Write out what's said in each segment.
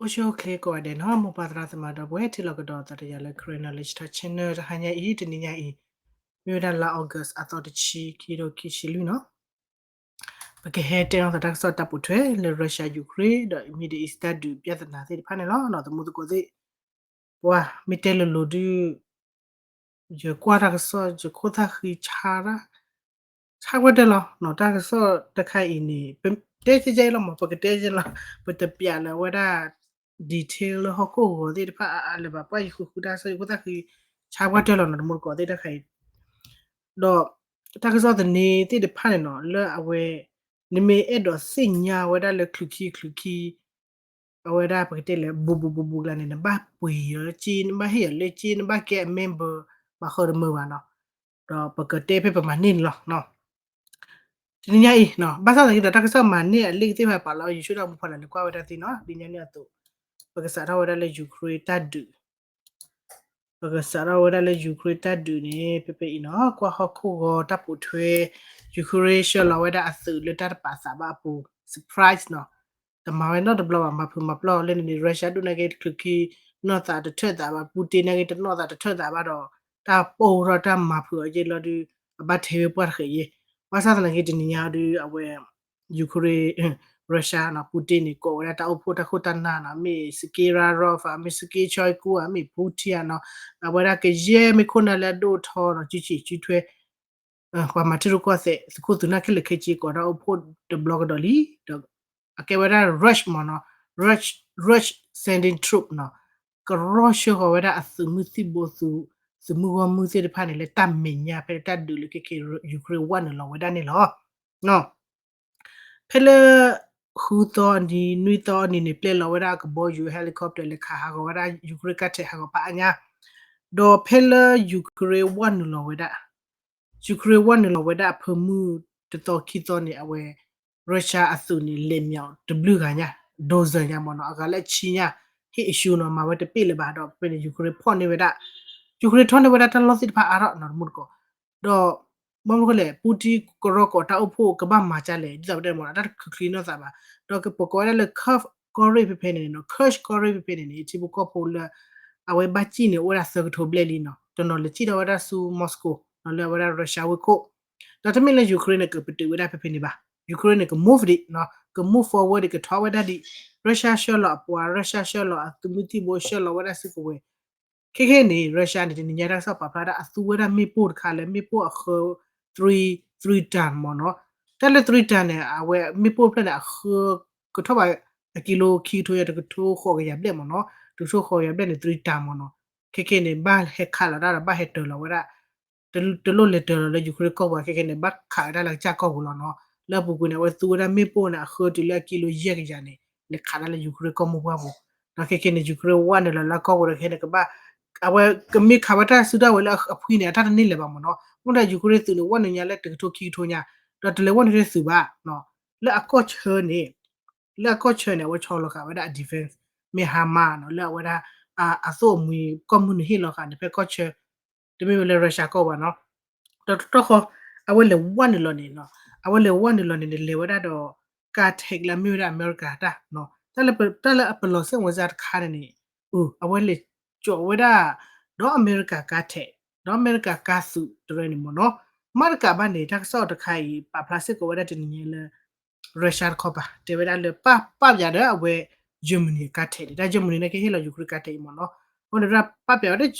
အိၣ်ဆူၣ်အိၣ်ချ့ကိးဂၤဒဲးနီၤ, မိၢ်ပၢ်သရၣ်သမါဒီပုၢ်ဝဲၢ် ထံၣ်လိာ်ကဒီးသးတယၤလၢ Karen Knowledge Talk Channel တဟါညါအံၤ တနံၤညါအံၤ မ့ၢ်ဝဲဒၣ်လါ August အသီတဆံ ခံကထိခံဆံလွံၢ်နီၤ. ပကဟဲတဲနီၤသးတၢ်ကစီၣ်တၢ်ပိာ်ထွဲလၢ Russia Ukraine ဒီး Middle East တၢ်ဒုး ပြဿနာ သ့ၣ်တဖၣ်န့ၣ်လီၤ. သမူသကိးသ့ၣ် ပှၤမ့ၢ်တဲလိၤလိၤဒုး ယကွၢ်တၢ်ကစီၣ် ယခိၣ်သၣ်ဃံဆါ ဆါကွၢ်တၢၢ်လီၤ. တၢ်ကစီၣ်တခါအံၤန့ၣ် ပတဲကဲကဲလီၤမး ပကတဲကဲလီၤ ပတပျးလၢၤဝဲဒၣ် detail လၢဟီၣ်ခိၣ်ဂီၤသ့ၣ်တဖၣ်အါအါလၢၤဘၣ်, ပှၤယဃုဃုတၢ်ကစီၣ် ယခိၣ်သၣ်ဃံ ဆါကွၢ်တၢၢ်လီၤနီၤ သမူသကိးသ့ၣ်တခါအံၤ ဒီးတၢ်ကစီၣ်သန့သ့ၣ်တဖၣ်န့ၣ်နီၤ လၢအဝဲ နမ့ၢ်အဲၣ်ဒိးသ့ၣ်ညါဝဲဒၣ်လၢချုးခံချုးခံ အဝဲဒၣ်ပကတဲလၢ ဘူးဘူးဘူးဘူးကျါန့ၣ် နဘၣ်ပှ့ၤအီၤလၢက့ နဘၣ်ဟ့ၣ်အီၤလၢက့ နဘၣ်ကဲအ member ဘၣ်ဃီတမုာ်ဘၣ်နီၤ. ဒီးပကတဲဖဲပမၤန့ၢ်န့ၣ်လီၤ. တနံၤညါအံၤ ဘၣ်ဆၣ်သနာ်က့ဒီး တၢ်ကစီၣ်မၤန့ၢ်အလံာ်သ့ၣ်တဖၣ် ပာ်လီၤ YouTube တၢ်မူဖီလာ် နကွၢ်ဝဲဒၣ်သ့နီၤ ဒ်ညါန့ၣ်အသိး ပကစးထီၣ်ဝဲဒၣ်လၢ Ukraine တၢ်ဒုး ပကစးထီၣ်ဝဲဒၣ်လၢ Ukraine တၢ်ဒုးန့ၣ် ဖဲဖဲအံၤနီၤ ကွၢ်ဟီၣ်ခိၣ်ဂီၤတၢ်ပိာ်ထွဲ Ukraine ဆှၢလီၤဝဲဒၣ်အသုးလၢတၢ်တပာ်သးဘၣ်အပူၤ surprise နီၤ. တမၤဝဲနီတဘျီဘၣ် မၤဖုးမၤပျီၢ်လၢန့ၣ်န့ၣ် Russia ဒိၣ်နာ်က့ တချုးခံ နီၢ်သးတထၢၣ်သးဘၣ် Putin နာ်က့ တနီၢ်သးတထၢၣ်သးဘၣ်ဒီး တၢ်ပိၢ်ထီၣ်တၢ်မၤဖုးအီၤယဲလီၤဒုး အဘၣ်ထဲဝဲပှၢ်တဃဲးယဲ ဘၣ်ဆၣ်သနာ်က့တနံၤညါအံၤဒုး အဝဲ Ukraine Russia နီၤ Putin န့ၣ် ကိးဝဲဒၣ်တၢ်အိၣ်ဖှိၣ်တၢ်ခိၣ်တၢ်နၢ်နီၤ မ့ၢ် Sergei Lavrov ဧါ မ့ၢ် Sergei Shoigu ဧါ မ့ၢ် Putin ဧါနီၤ အဝဲဒၣ်ကယဲၢ်မ့ၢ်ခိၣ်နၢ်လၢအဒိၣ်ထီနီၤ စုဆံးစုထွဲ ပှၤမၤထံရူၢ်ကီၢ်သဲး သုးခိၣ်သုးနၢ်ခဲလၢာ်ခဲဆ့ ကိးတၢ်အိၣ်ဖှိၣ်တဘျီကဒီးလံ ဒီးအကဲဝဲဒၣ် Rush မ့ၢ်နီၤ Rush Rush sending troop နီၤ ကရီၢ်ဆှၢဃီၤဝဲဒၣ်အသုးမုၢ်သံၣ်ဘိ သုးမုၢ်ဂီၢ်မုၢ်သ့ၣ်တဖၣ်န့ၣ် လၢတၢ်မဲာ်ညါဖဲတၢ်ဒုးလၢခဲခဲ Ukraine ဝဲနုာ်လီၤဝဲဒၣ်န့ၣ်လီၤ. ဖဲလၢ ဃုသီနံၤ နွံသီနံၤန့ၣ် ပျဲလီၤဝဲဒၣ်အကဘီယူၤ helicopter လဲၤခးဟးဂီၤဝဲဒၣ် Ukraine ကါထဲးဟးဂီၤဖးအါညါ ဒီးဖဲလၢ Ukraine ဝဲနုာ်လီၤဝဲဒၣ် Ukraine ဝဲနုာ်လီၤဝဲဒၣ်အဖၢမုၢ်တသီခံသီန့ၣ် အဝဲ Russia အသုးန့ၣ် လဲၤမ့ၢ်တဘျုးဂၤညါ dozen ညါမ့ၢ်နီၤ အဂၤလၢအဆံညါ ဟ့ၣ်အဆူနီၤ မၤဝဲတပ့ၢ်လၢၤဘၣ်ဒီး ဖဲန့ၣ် Ukraine ဖီၣ်န့ၢ်ဝဲဒၣ် Ukraine ထီၣ်န့ၢ်ဝဲဒၣ်တၢ်လီၢ်သ့ၣ်တဖၣ်အါထီၣ်နီၤ တမူတကိး ဒီး ဘၣ်မနုၤဃိလဲၣ် Putin ကရီကီးတၢ်အိၣ်ဖှိၣ်ကဘၣ်မၤကၢ်လဲၣ် ဒ်သိးပတဲမ့ၢ်နီၤ တၢ်တချုးချံနီၢ်သးဘၣ် ဒီးပကိးဝဲဒၣ်လၢ Kursk ကီၢ်ရ့ၣ်ဖဲဖဲန့ၣ်နီၤ Kursk ကီၢ်ရ့ၣ်ဖဲဖဲန့ၣ်န့ၣ် ထံဖိကီၢ်ဖိလၢ အဝဲဘၣ်စံၣ်န့ၣ် အိၣ်ဝဲဒၣ်သၢကထိဘျဲၣ်လံနီၤ တနီၤလဲၤစံၣ်ထီၣ်ဝဲဒၣ်ဆူ Moscow နီၤ လၢအဝဲဒၣ် Russia ဝ့ၢ်ခိၣ် ဒီးတမ့ၢ်လၢ Ukraine န့ၣ် ကပတုာ်ဝဲဒၣ်ဖဲဖဲန့ၣ်ဘၣ် Ukraine န့ၣ် က move ဒံးနီၤ က move forward ဒံး ကထီၣ်ဝဲဒၣ်ဒံး Russia ဆှၢလီၤအပှၤ Russia ဆှၢလီၤအသုးမုၢ်သံၣ်ဘိ ဆှၢလီၤဝဲဒၣ်စုကဝဲၤ ခဲခဲန့ၣ် Russia န့ၣ် တနံၤညါတၢ်ကစီၣ်ပာ်ဖျါဒၣ် အသူဝဲဒၣ်မ့ၣ်ပိၢ်တခါလၢမ့ၣ်ပိၢ်အဃၢ three three ton မ့ၢ်နီၤ တၢ်လၢ three ton န့ၣ် အဝဲမ့ၣ်ပိၢ်တဖျၢၣ်န့ၣ် အဃၢကထီၣ်ဘၣ် အကံလိခံကထိယဲၢ် တကထိဃိးကယၤဘျဲၣ်မ့ၢ်နီၤ တကထိဃိးကယၤဘျဲၣ်န့ၣ် three ton မ့ၢ်နီၤ ခဲခဲန့ၣ် ဘၣ်ဟဲခးလီၤတၢ်ဒီး ဘၣ်ဟဲတၢၤလီၤဝဲဒၣ် တလိၣ်လဲၤတၢၤလီၤလၢ Ukraine ကီၢ်ပူၤ ခဲခဲန့ၣ် ဘၣ်ခးဝဲဒၣ်လၢကစၢ်ကီၢ်ပူၤလီၤနီၤ လၢအပူၤကွံာ်န့ၣ် အဝဲသူဝဲဒၣ်မ့ၣ်ပိၢ်န့ၣ် အဃၢတုၤလၢအကံလိယဲၢ်ကယၤန့ၣ် လဲၤခးဒၣ်လၢ Ukraine ကီၢ်မိၢ်ပှၢ်ပူၤ ဒီးခဲခဲန့ၣ် Ukraine ဝဲနုာ်လီၤလၢကီၢ်ပူၤဒီးခဲန့ၣ် ကဘၣ် အဝဲကမ့ၢ်ခးဝဲတၢ်စုတၢ်ဝဲၤလၢအဖှံန့ၣ် အတၢ်တန့ၢ်လၢၤဘၣ်မ့ၢ်နီၤ မ့ၢ်ဒီး Ukraine သုးန့ၣ် ဝဲနုာ်ညါလၢတကထိခံကထိညါ ဒီးတလဲၤဝဲနုာ်တၢ်သုးဘၣ် လၢအကီၢ်ဆၢန့ၣ် လၢအကီၢ်ဆၢန့ၣ် အဝဲဆီလီၤဃာ်ဝဲဒၣ်အ defense မ့ၢ် HIMARS နီၤ လၢအဝဲဒၣ် အသိၣ်အမှံၤကီၢ်မုၢ်နုာ်ဟ့ၣ်လီၤဃာ်န့ၣ် ဖဲကီၢ်ဆၢ တမ့ၢ်ဝဲလၢ Russia ကီၢ်ပူၤဘၣ်နီၤ ဒီးတတီၢ်ဃီ အဝဲလဲၤဝဲနုာ်လီၤန့ၣ်နီၤ အဝဲလဲၤဝဲနုာ်လီၤန့ၣ်န့ၣ် လဲၤဝဲဒၣ်ဒီး ကါထဲးလၢအမ့ၢ်ဝဲဒၣ်အမဲရကၤတၢ် တၢ်လၢပလီၤစဲၣ်ဝဲစါတခါန့ၣ်န့ၣ် အဝဲလဲၤကၠီးဝဲဒၣ် ဒီးအမဲရကၤကါထဲး ဒီးအမဲရကၤကါသုးတရၢန့ၣ်မ့ၢ်နီၤ မ့ၢ်တကးဘၣ်န့ၣ် တၢ်ကစီၣ်တခါအံၤ ပာ်ဖျါစ့ၢ်ကီးဝဲဒၣ်တနံၤညါလၢ Russia တခီပၤ တဲဝဲဒၣ်လၢပာ်ပာ်ပၠးဒီးအဝဲ Germany အကါထဲးန့ၣ် တၢ် Germany န့ၣ်ကဟ့ၣ်လီၤ Ukraine ကါထဲးအံၤမ့ၢ်နီၤ အဃိန့ၣ်ဒၣ်ပာ်ပၠးဝဲဒၣ်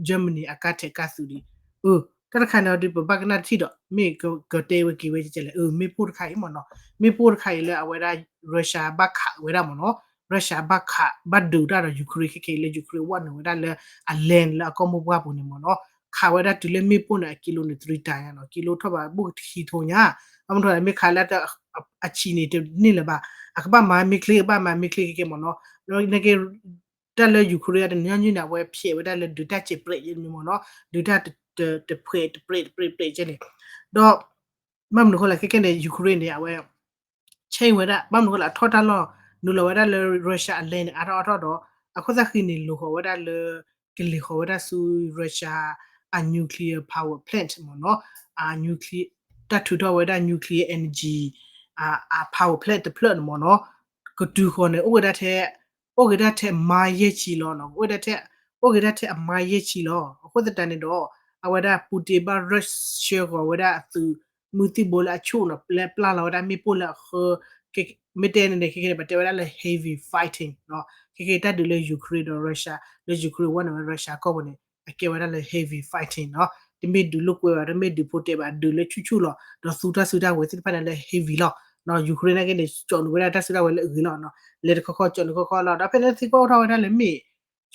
Germany အကါထဲးကါသုးဒံး အၢ တၢ်တခါန့ၣ်ဒီးပဘၣ်ကနၣ်တထံၣ်ဒီး မ့ၢ်ကတဲဝဲက့ၤဝဲကဲလဲၣ် အၢ မ့ၣ်ပိၢ်တခါအံၤမ့ၢ်နီၤ မ့ၣ်ပိၢ်တခါအံၤလၢအဝဲဒၣ် Russia ဘၣ်ခးဝဲဒၣ်မ့ၢ်နီၤ Russia ဘၣ်ခး ဘၣ်ဒုးတၢ်ဒီး Ukraine ခဲခဲအံၤလၢ Ukraine ဝဲနုာ်ဝဲဒၣ်လၢအ land လၢအကီၢ်မိၢ်ပှၢ်ပူၤန့ၣ်မ့ၢ်နီၤ ခးဝဲဒၣ်တုၤလၢမ့ၣ်ပိၢ်န့ၣ် အကံလိန့ၣ် three ton ညါနီၤ ကံလိထီၣ်ဘၣ်ဘူးကခံကထိညါ ဘၣ်မနုၤမ့ၢ်ခးလၢ အဆံးန့ၣ်တန့ၢ်လၢၤဘၣ် အကဘၣ်မၤမ့ၢ်ချ့ ကဘၣ်မၤမ့ၢ်ချ့ခဲခဲမ့ၢ်နီၤ နက တၢ်လၢ Ukraine တနံၤညါန့ၣ် အဝဲဖျဲးဝဲဒၣ်လၢဒုးတၢ်စဲးပြဲးယဲၢ်မ့ၢ်နီၤ ဒုးတၢ်တဖှဲးတပြဲးတပြဲးတပြဲးကဲန့ၣ် ဒီး ဘၣ်မနုၤဃိလဲၣ် ခဲခဲန့ၣ် Ukraine န့ၣ် အဝဲ change ဝဲဒၣ် ဘၣ်မနုၤဃိလဲၣ် အထီၣ်တၢ်လီၢ် နုာ်လီၤဝဲဒၣ်လၢ Russia အ land န့ၣ် အါထီၣ်အါထီၣ်ဒီး အခိၣ်သၣ်ဃံန့ၣ် လိာ်ဃီၤဝဲဒၣ်လၢ ကလံၤဃီၤဝဲဒၣ်ဆူ Russia အ nuclear power plant မ့ၢ်နီၤ အ nuclear တၢ်ထုးထီၣ်ဝဲဒၣ် nuclear energy အ power plant တဖျၢၣ်န့ၣ်မ့ၢ်နီၤ ကတုၤဃီၤန့ၣ် အိၣ်ဝဲဒၣ်ထဲ အိၣ်က့ၤဒၣ်ထဲအမါယဲၢ်ဆံလီၤနီၤ, အိၣ်ဒၣ်ထဲ, အိၣ်က့ၤဒၣ်ထဲအမါယဲၢ်ဆံလီၤ. အဃိသတးန့ၣ်ဒီး အဝဲဒၣ် Putin ဘၣ် rush ဆှၢဃီၤဝဲဒၣ်အသုးမုၢ်သံၣ်ဘိလၢအဆူၣ်နီၤ ပျဲပျၢ်လီၤဝဲဒၣ်မ့ၣ်ပိၢ်လၢအဃၢ, မ့ၢ်တဲန့ၣ်န့ၣ် ခဲကဲန့ၣ် ပတဲဝဲဒၣ်လၢ heavy fighting နီၤ, ခဲကဲတၢ်ဒုးလၢ Ukraine ဒီး Russia လၢ Ukraine ဝဲန့ၣ်ဝဲ Russia ကီၢ်ပူၤန့ၣ် အကဲဝဲဒၣ်လၢ heavy fighting နီၤ, တမ့ၢ်ဒုးလိာ်ကွဲဘၣ် တမ့ၢ်ဒုးဖိတဲဘၣ် ဒုးလၢဆူၣ်ဆူၣ်လီၤ ဒီးသူတၢ်စုတၢ်ဝဲၤသ့ၣ်တဖၣ်န့ၣ်လၢ heavy လီၤ. Ukraine နာ်က့န့ၣ် ကၠီးနုာ်ဝဲဒၣ်တၢ်စုတၢ်ဝဲၤလၢအဂ့ၤလီၤ, လဲၤတခီခီကၠီးနုာ်ခီခီလီၤ. ဒီးဖဲန့ၣ်သံကွၢ်အိၣ်ထီၣ်ဝဲဒၣ်လၢမ့ၢ်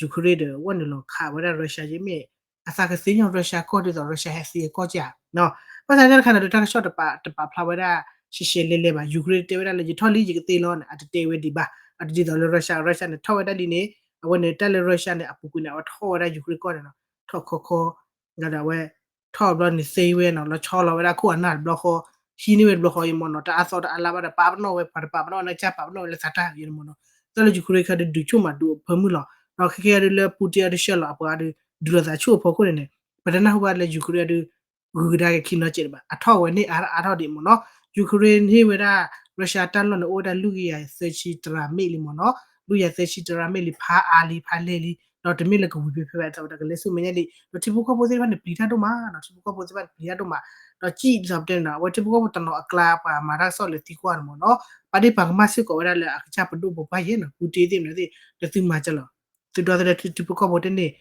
Ukraine ဒီး ဝဲနုာ်လီၤခးဝဲဒၣ် Russia ယ့မ့ၢ် အသးကသ့ညီ Russia ကီၢ်ဒ်သိး Russia ဟဲသံအကီၢ်ကဧါ, ဘၣ်ဆၣ်တၢ်တခါန့ၣ်ဒီး တၢ်ကစီၣ်တပာ်ဖျါဝဲဒၣ် ရှဲရှဲလဲလဲဘၣ်. Ukraine တဲဝဲဒၣ်လၢ ယထီၣ်လံယကသ့လီၤန့ၣ် အတတဲဝဲဒံးဘၣ်. အတဒ်သိးလၢ Russia, Russia န့ၣ် ထီၣ်ဝဲဒၣ်လံန့ၣ် အဝဲန့ၣ်တၢ်လၢ Russia န့ၣ် အပူၤကွံာ်န့ၣ် အဝဲထီၣ်ဝဲဒၣ် Ukraine ကီၢ်န့ၣ်နီၤ, ထီၣ်ခီခီ ဒီးအဝဲ ထီၣ်ဘျီန့ၣ်သ့ဝဲနီၤ, လီၤဆီလီၤဝဲဒၣ်ခိၣ်အနၢ်တဘျီဃီ, ဟံးန့ၢ်ဝဲတဘျီဃီအံၤမ့ၢ်နီၤ, တအါသီတအါလါဘၣ်ဒီး ပာ်ပနီၣ်ဝဲ ပှၤတပာ်ပနီၣ်ဝဲလၢကၢ် ပာ်ပနီၣ်ဝဲလၢသးတၢ်အံၤန့ၣ်မ့ၢ်နီၤ, တၢ်လၢ Ukraine ခါဒုး ဒုးဆူၣ်မးဒုးအဖၢမုၢ်လီၤ. ဒီးခဲကဲဒုးလၢ Putin အဒုးဆှၢလီၤအပှၤဒုး ဒုးလိာ်သးဆူၣ်အဖီခိၣ်န့ၣ်န့ၣ် ပတနၢ်ဟူဘၣ်လၢ Ukraine အဒုး ဂုၤကဒါက့ၤခံနီတစဲးဒံးဘၣ်, အထီၣ်ဝဲန့ၣ်အါထီၣ်ဒံးမ့ၢ်နီၤ. Ukraine န့ၢ်ဝဲဒၣ် Russia တၢ်လီၢ်န့ၣ် အိၣ်ဝဲဒၣ် လွံၢ်ကယၤသၢဆံတရၤမ့ၢ်လံမ့ၢ်နီၤ, လွံၢ်ကယၤသၢဆံတရၤမ့ၢ်လံ ဖးအါလံ ဖးလဲၢ်လံ, ဒီးတမ့ၢ်လၢကဝံၤဖဲဖဲဘၣ် အသးဝဲဒၣ်ကလဲၤဆူမဲာ်ညါလံ, ဒီးထံဖိကီၢ်ဖိသ့ၣ်တဖၣ်န့ၣ် ပျံၤတၢ်ဒိၣ်မးနီၤ, ထံဖိကီၢ်ဖိသ့ၣ်တဖၣ်န့ၣ် ပျံၤတၢ်ဒိၣ်မး, ဒီးစံၣ်ဒ်သိးပတဲန့ၣ်နီၤ အဝဲထံဖိကီၢ်ဖိတနီၤအကျါ ပှၤမၤတၢ်ကစီၣ်လၢသံကွၢ်န့ၣ်မ့ၢ်နီၤ, ပာ်ဒ့ၣ်ပာ်ကမၣ်စ့ၢ်ကီးဝဲဒၣ်လၢအကစၢ်ပဒိၣ်ပပှၢ်ယဲနီၤ, ပူတ့သ့ၣ်မနုၤသ့ၣ် ဒီးသုမၤကလီၤ, သုဒီသဒၢထံဖိကီၢ်ဖိတန့ၢ်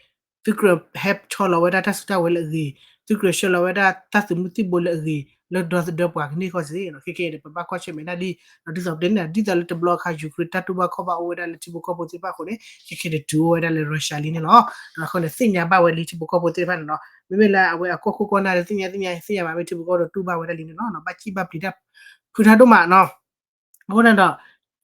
သုကြၢးဟဲဆီလီၤဝဲဒၣ်တၢ်စုတၢ်ဝဲၤလၢအဂ့ၤ, သုကြၢးဆှၢလီၤဝဲဒၣ်တၢ်သုးမုၢ်သံၣ်ဘိလၢအဂ့ၤ လၢဒီသဒၢပှၤကန့ၢ်ဃီစ့ၢ်နီၤ, ခဲကဲန့ၣ် ပဘၣ်ကွၢ်ဆၢၣ်မဲာ်ဒၣ်လံ, ဒီးဒ်သိးပတဲန့ၣ် ဒ်သိးလၢတဘျီအခါ Ukraine တၢ်တူၢ်ဘၣ်ခီၣ်ဘၣ်အိၣ်ဝဲဒၣ်လၢထံဖိကီၢ်ဖိသ့ၣ်တဖၣ်အဃိန့ၣ် ခဲကဲန့ၣ် တုၤအိၣ်ဝဲဒၣ်လၢ Russia လံန့ၣ်လီၤ. ဒီးအဃိန့ၣ် သ့ၣ်ညါဘၣ်ဝဲလံထံဖိကီၢ်ဖိသ့ၣ်တဖၣ်န့ၣ်နီၤ, မ့မ့ၢ်လၢအဝဲအကီၢ်ခိၣ်ကီၢ်နၢ်ဒီး သ့ၣ်ညါသ့ၣ်ညါ သ့ၣ်ညါဘၣ်မ့ၢ်ထံဖိကီၢ်ဖိဒီးတူၢ်ဘၣ်ဝဲဒၣ်လံန့ၣ်လီၤ, ဘၣ်စံၣ်ဘၣ်ပျံၤတၢ်ဖုးတၢ်ဒိၣ်မးနီၤ. အဃိန့ၣ်ဒီး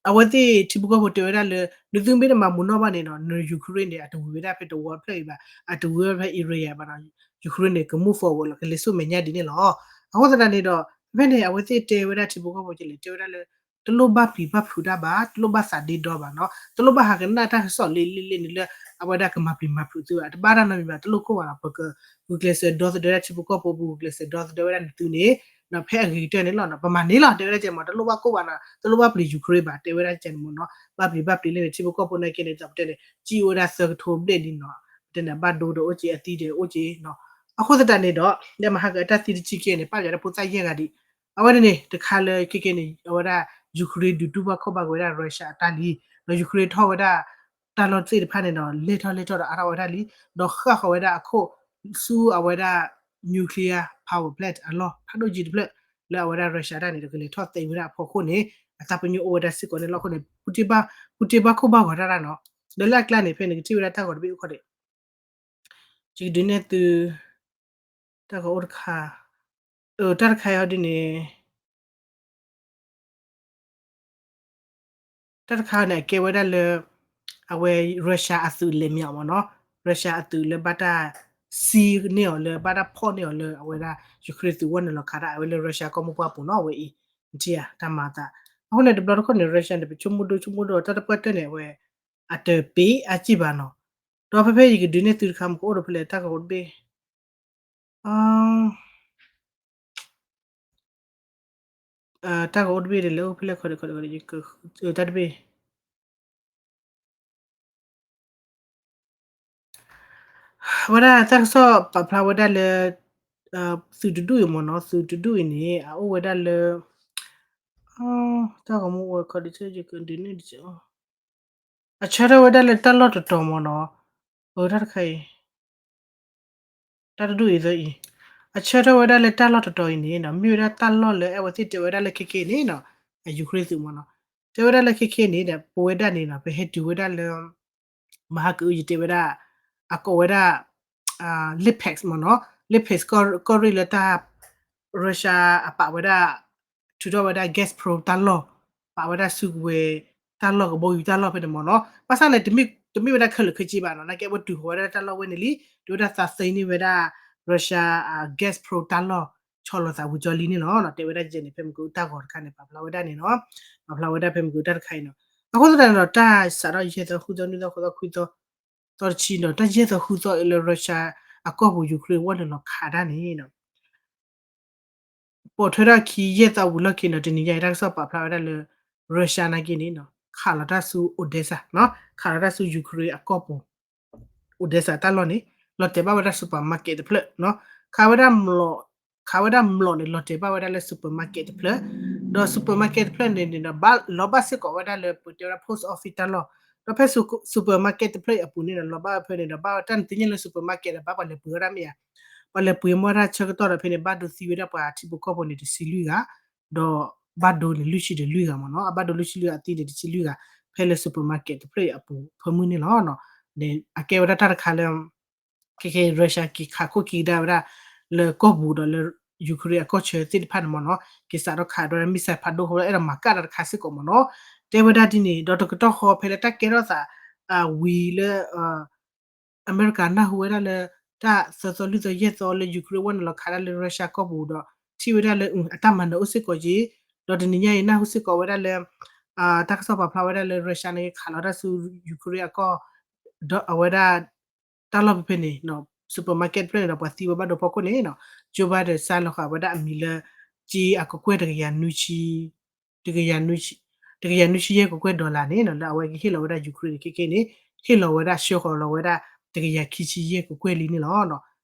အဝဲသ့ၣ်ထံဖိကီၢ်ဖိတဲဝဲဒၣ်လၢ နသုမ့ၢ်တမၤမုာ်နီၣ်ဘၣ်န့ၣ်နီၤ န Ukraine န့ၣ် အတဝံၤဝဲဒၣ်ဖဲတဝီဖျၢၣ်အံၤဘၣ်, အတဝံၤဝဲဖဲ Iran ဘၣ်နီၤ, Ukraine န့ၣ် က move forward လီၤ ကလဲၤဆူမဲာ်ညါဒ်န့ၣ်လီၤ. အဃိသတးန့ၣ်ဒီး ဖဲန့ၣ် အဝဲသ့ၣ်တဲဝဲဒၣ်ထံဖိကီၢ်ဖိကလဲၤတဲဝဲဒၣ်လၢ တလိၣ်ဘၣ်ပျံၤဘၣ်ဖုးတၢ်ဘၣ်, တလိၣ်ဘၣ်သးဒ့ဒီဘၣ်နီၤ, တလိၣ်ဘၣ်ဟးကနၣ်တၢ်ကစီၣ်လံလံလံန့ၣ်လၢ အဝဲဒၣ်ကမၤပျံၤမၤဖုးသုဘၣ်, တဘၣ်တၢ်နီတမံၤဘၣ်, တလိၣ်ကိၢ်ဘၣ်နီၤ, ပကဂုာ်ကျဲးစၢးဒီသဒၢဒၣ်ထံဖိကီၢ်ဖိ, ပဂုာ်ကျဲးစၢးဒီသဒၢဝဲဒၣ်နသုန့ၣ် ဖဲအဂ့ၤကတၢၢ်န့ၣ်လီၤ, ပမၤန့ၢ်လီၤ တဲဝဲဒၣ်ကဲမး, တလိၣ်ဘၣ်ကိၢ်ဘၣ်နီၤ, တလိၣ်ဘၣ်ပျံၤ Ukraine ဘၣ် တဲဝဲဒၣ်ကဲန့ၣ်မ့ၢ်နီၤ, ဘၣ်ပျံၤဘၣ်ပျံၤလၢန့ၣ် ထံဖိကီၢ်ဖိန့ၣ်ကဲန့ၣ် တၢ်ပတဲန့ၣ် စံၣ်ဝဲဒၣ်သၢကထိဘျဲၣ်လံနီၤ, ပတဲန့ၣ် အဘၣ်ဒိဒီးအိၣ်က့ၤ အသံဒီးအိၣ်က့ၤနီၤ. အဃိသတးန့ၣ်ဒီး လၢမဟါကအတၢ်သံတဆံကဲန့ၣ် ပာ်ယၤဒၣ်ဖိသၣ်ယဲၢ်ဂၤဒံး, အဝဲန့ၣ်န့ၣ် တခါလၢခဲကဲန့ၣ် အဝဲဒၣ် Ukraine ဒုးတူၢ်ဘၣ်ခီၣ်ဘၣ်က့ၤဝဲဒၣ် Russia အတၢ်လံ, ဒီး Ukraine ထီၣ်ဝဲဒၣ် တၢ်လီၢ်သ့ၣ်တဖၣ်န့ၣ်ဒီး လဲၢ်ထီၣ်လဲၢ်ထီၣ်ဒီးအါထီၣ်ဝဲဒၣ်လံ, ဒီးဃၣ်ဃီၤဝဲဒၣ်အခိၣ် ဆူအဝဲဒၣ် nuclear power plant အလီၢ်ဖးဒိၣ်ကံတဖျၢၣ် လၢအဝဲဒၣ် Russia တၢ်န့ၣ် ဒီးကလဲၤထီၣ်သဲဝဲဒၣ်အဖီခိၣ်န့ၣ် အသးပညိၣ်အိၣ်ဝဲဒၣ်စ့ၢ်ကီးန့ၣ်လီၤ. အဃိန့ၣ် Putin ဘၣ်, Putin ဘၣ်ခိၣ်ဘၣ်ဂီၤတၢ်တၢ်နီၤ, ဒီးလၢအကျါန့ၣ် ဖဲန့ၣ် ကထံၣ်ဝဲဒၣ်တၢ်ဂီၤတဘ့ၣ်အိၣ်ခီဒံး, ယကဒုးနဲၣ်သု တၢ်ဂီၤအိၣ်တခါ, တၢ်တခါအံၤဒ်န့ၣ် တၢ်တခါန့ၣ် အကဲဝဲဒၣ်လၢ အဝဲ Russia အသုးလဲၤမ့ၢ်အီၤမ့ၢ်နီၤ, Russia အသုးလၢဘၣ်တၢ်စံၣ်န့ၢ်အီၤလၢ ဘၣ်တၢ်ဖီၣ်န့ၢ်အီၤလၢ အဝဲဒၣ် Ukraine သုးဝဲနုာ်လီၤခးတၢ် အဝဲလၢ Russia ကီၢ်မိၢ်ပှၢ်ပူၤနီၤ အဝဲအံၤ နထံၣ်ဧါ တၢ်မၤအသး. အဃိန့ၣ် တဘျီတခီၣ်န့ၣ် Russia န့ၣ် ပဆိကမိၣ်ဒိဆိကမိၣ်ဒိ တၢ်တပှၢ်တၢၢ်န့ၣ် အဝဲ အတပ့ၤအစ့ၢ်ဘၣ်နီၤ. ဒီးဖဲဖဲယကဒုးနဲၣ်သုတခါ မ့ၢ်ကအိၣ်ဒီးဖဲလဲၣ် တၢ်ဂီၤအိၣ်တဘ့ၣ် တၢ်ဂီၤအိၣ်တဘ့ၣ်ဒီး လဲၤအိၣ်ဖဲလဲၣ်ခီဒီးခီဒီး တၢ်တဘ့ၣ် အဝဲဒၣ်တၢ်ကစီၣ်ပာ်ဖျါဝဲဒၣ်လၢ သုးတဒူၣ်အံၤမ့ၢ်နီၤ, သုးတဒူၣ်အံၤန့ၣ် အအိၣ်ဝဲဒၣ်လၢ တၢ်ဂီၤမူအိၣ်ဝဲခီဒုး အဆၢထၢၣ်ဝဲဒၣ်လၢတၢ်လီၢ်တတီၤမ့ၢ်နီၤ, အတၢ်တခါအံၤ တၢ်တဒူၣ်အံၤသီအံၤ အဆၢထၢၣ်ဝဲဒၣ်လၢတၢ်လီၢ်တတီၤအံၤန့ၣ်နီၤ မ့ၢ်ဝဲဒၣ်တၢ်လီၢ်လၢအဲၣ်ဝဲသ့ၣ်တဲဝဲဒၣ်လၢခဲခဲန့ၣ်နီၤ, အ Ukraine သုးမ့ၢ်နီၤ, တဲဝဲဒၣ်လၢခဲခဲန့ၣ်ဒီး ပဝဲဒၣ်န့ၣ်နီၤ ပဟဲတုၤဝဲဒၣ်လၢ မဟါကအုယတဲဝဲဒၣ် အကိးဝဲဒၣ် Lipetsk မ့ၢ်နီၤ, Lipetsk ကီၢ်ရ့ၣ်လၢတၢ် Russia အပာ်ဝဲဒၣ် ထုးထီၣ်ဝဲဒၣ် Gazprom တၢ်လီၢ်, ပာ်ဝဲဒၣ်စုကဝဲၤတၢ်လီၢ် ကဘီယူၤတၢ်လီၢ်ဖဲန့ၣ်မ့ၢ်နီၤ, ဘၣ်ဆၣ်န့ၣ် တမ့ၢ်ဝဲဒၣ်ခဲလၢာ်ခဲဆ့ဘၣ်နီၤ, နာ်က့အဝဲတုၤဃီၤဝဲဒၣ်တၢ်လီၢ်ဝဲန့ၣ်လံ, တဲဝဲဒၣ်သးသ့န့ၢ်ဝဲဒၣ် Russia Gazprom တၢ်လီၢ် ဆီလီၤသးဝံၤကၠီလံန့ၣ်လီၤ. တဲဝဲဒၣ်ယဲန့ၣ် ဖဲမ့ၢ်ကတၢ်ဂီၤတခါန့ၣ် ပာ်ဖျါဝဲဒၣ်န့ၣ်နီၤ, ပာ်ဖျါဝဲဒၣ်ဖဲမ့ၢ်ကတၢ်တခါအံၤနီၤ, အဃိသတးန့ၣ်ဒီး တၢ်စးထီၣ်ယဲၢ်သီဃုသီနွံသီဃိးသီခွံသီ သီတဆံဒီး တၢ်ယဲၢ်သီဃုသီလၢ Russia အကီၢ်ပူၤ Ukraine ဝဲနုာ်လီၤခးတၢ်န့ၣ်နီၤ ပိာ်ထွဲထီၣ်ခံယဲၢ်သီဝံၤလီၢ်ခံနီၤ တနံၤညါအံၤ တၢ်ကစီၣ်ပာ်ဖျါဝဲဒၣ်လၢ Russia နာ်က့န့ၣ်နီၤ ခးလီၤတၢ်ဆူ Odesa ခးလီၤတၢ်ဆူ Ukraine အကီၢ်ပူၤ Odesa တၢ်လီၢ်န့ၣ် လီၤတဲာ်ဘၣ်ဝဲဒၣ် supermarket တဖျၢၣ် ခးဝဲဒၣ် ခးဝဲဒၣ်မျိာ်န့ၣ် လီၤတဲာ်ဘၣ်ဝဲဒၣ်လၢ supermarket တဖျၢၣ် ဒီး supermarket တဖျၢၣ်န့ၣ်န့ၣ်ဒီး ဘၣ်လီၤဘၣ်စ့ၢ်ကီးဝဲဒၣ်လၢ ပတဲဝဲဒၣ် post office တၢ်လီၢ် ဒီးဖဲ supermarket တဖျၢၣ်အံၤအပူၤန့ၣ်ဒီး လီၤဘၣ်ဝဲဖဲန့ၣ်ဒီး ဘၣ်ဝဲတၢ်နသ့ၣ်ညါလၢ supermarket ဒီး ဘၣ်ပှၤလဲၤပှ့ၤဝဲဒၣ်မ့ၢ်ဧါ ပှၤလဲၤပှ့ၤမီၢ်တၢ်ဆၢကတီၢ်ဒီးဖဲန့ၣ် ဘၣ်ဒိသံဝဲဒၣ်ပှၤထံဖိကီၢ်ဖိန့ၣ် တဆံလွံၢ်ဂၤ ဒီးဘၣ်ဒိန့ၣ် လွံၢ်ဆံဒီးလွံၢ်ဂၤမ့ၢ်နီၤ အဘၣ်ဒိလွံၢ်ဆံလွံၢ်ဂၤ အသံန့ၣ် တဆံလွံၢ်ဂၤ ဖဲလၢ supermarket တဖျၢၣ်အံၤအပူၤ ဖၢမုၢ်န့ၣ်လီၤ. အကဲဝဲဒၣ်တၢ်တခါလၢ ခဲခဲ Russia က့ၤခးခိၣ်က့ၤကဒါဝဲဒၣ် လၢကီၢ်ပူၤဒီးလၢ Ukraine အကီၢ်ဆၢသ့ၣ်တဖၣ်န့ၣ်မ့ၢ်နီၤ က့ၤစးထီၣ်ခးဒီး missile ဖးဒိၣ်ဃိ အဲၣ်ဒိးမၤကၣ်တၢ်တခါစ့ၢ်ကီးမ့ၢ်နီၤ တဲဝဲဒၣ်ဒ်န့ၣ် ဒီးတကတီၢ်ဃီဖဲလၢတၢ်ကဲထီၣ်သး ဝံၤလၢ အမဲရကၤနၢ်ဟူဝဲဒၣ်လၢ တၢ်သၢသီလွံၢ်သီယဲၢ်သီလၢ Ukraine ဝဲနုာ်လီၤခးဒၣ်လၢ Russia ကီၢ်ပူၤဒီး ထံၣ်ဝဲဒၣ်လၢ အတၢ်မၤနၢၤအိၣ်စ့ၢ်ကီးက့ၤ ဒီးတနံၤညါအံၤ နၢ်ဟူစ့ၢ်ကီးဝဲဒၣ်လၢ တၢ်ကစီၣ်ပာ်ဖျါဝဲဒၣ်လၢ Russia န့ၣ် ခးလီၤတၢ်ဆူ Ukraine အကီၢ် ဒီးအဝဲဒၣ် တၢ်လီၢ်ဖဲဖဲန့ၣ် supermarket တဖျၢၣ်န့ၣ်ဒီး ပှၤသံဝဲဘၣ်ဒိဖီခိၣ်န့ၣ် Joe Biden စါလီၤဃာ်ဝဲဒၣ်အမံၤလၢ က့အကကွဲၢ် တကယၤနွံဆံယဲၢ်ကကွဲၢ် dollar န့ၣ် လၢအဝဲကဟ့ၣ်လီၤဝဲဒၣ် Ukraine န့ၣ် ခဲခဲန့ၣ် ဟ့ၣ်လီၤဝဲဒၣ် ဆှၢဃီၤလီၤဝဲဒၣ် တကယၤခံဆံယဲၢ်ကကွဲၢ်လံန့ၣ်လီၤ.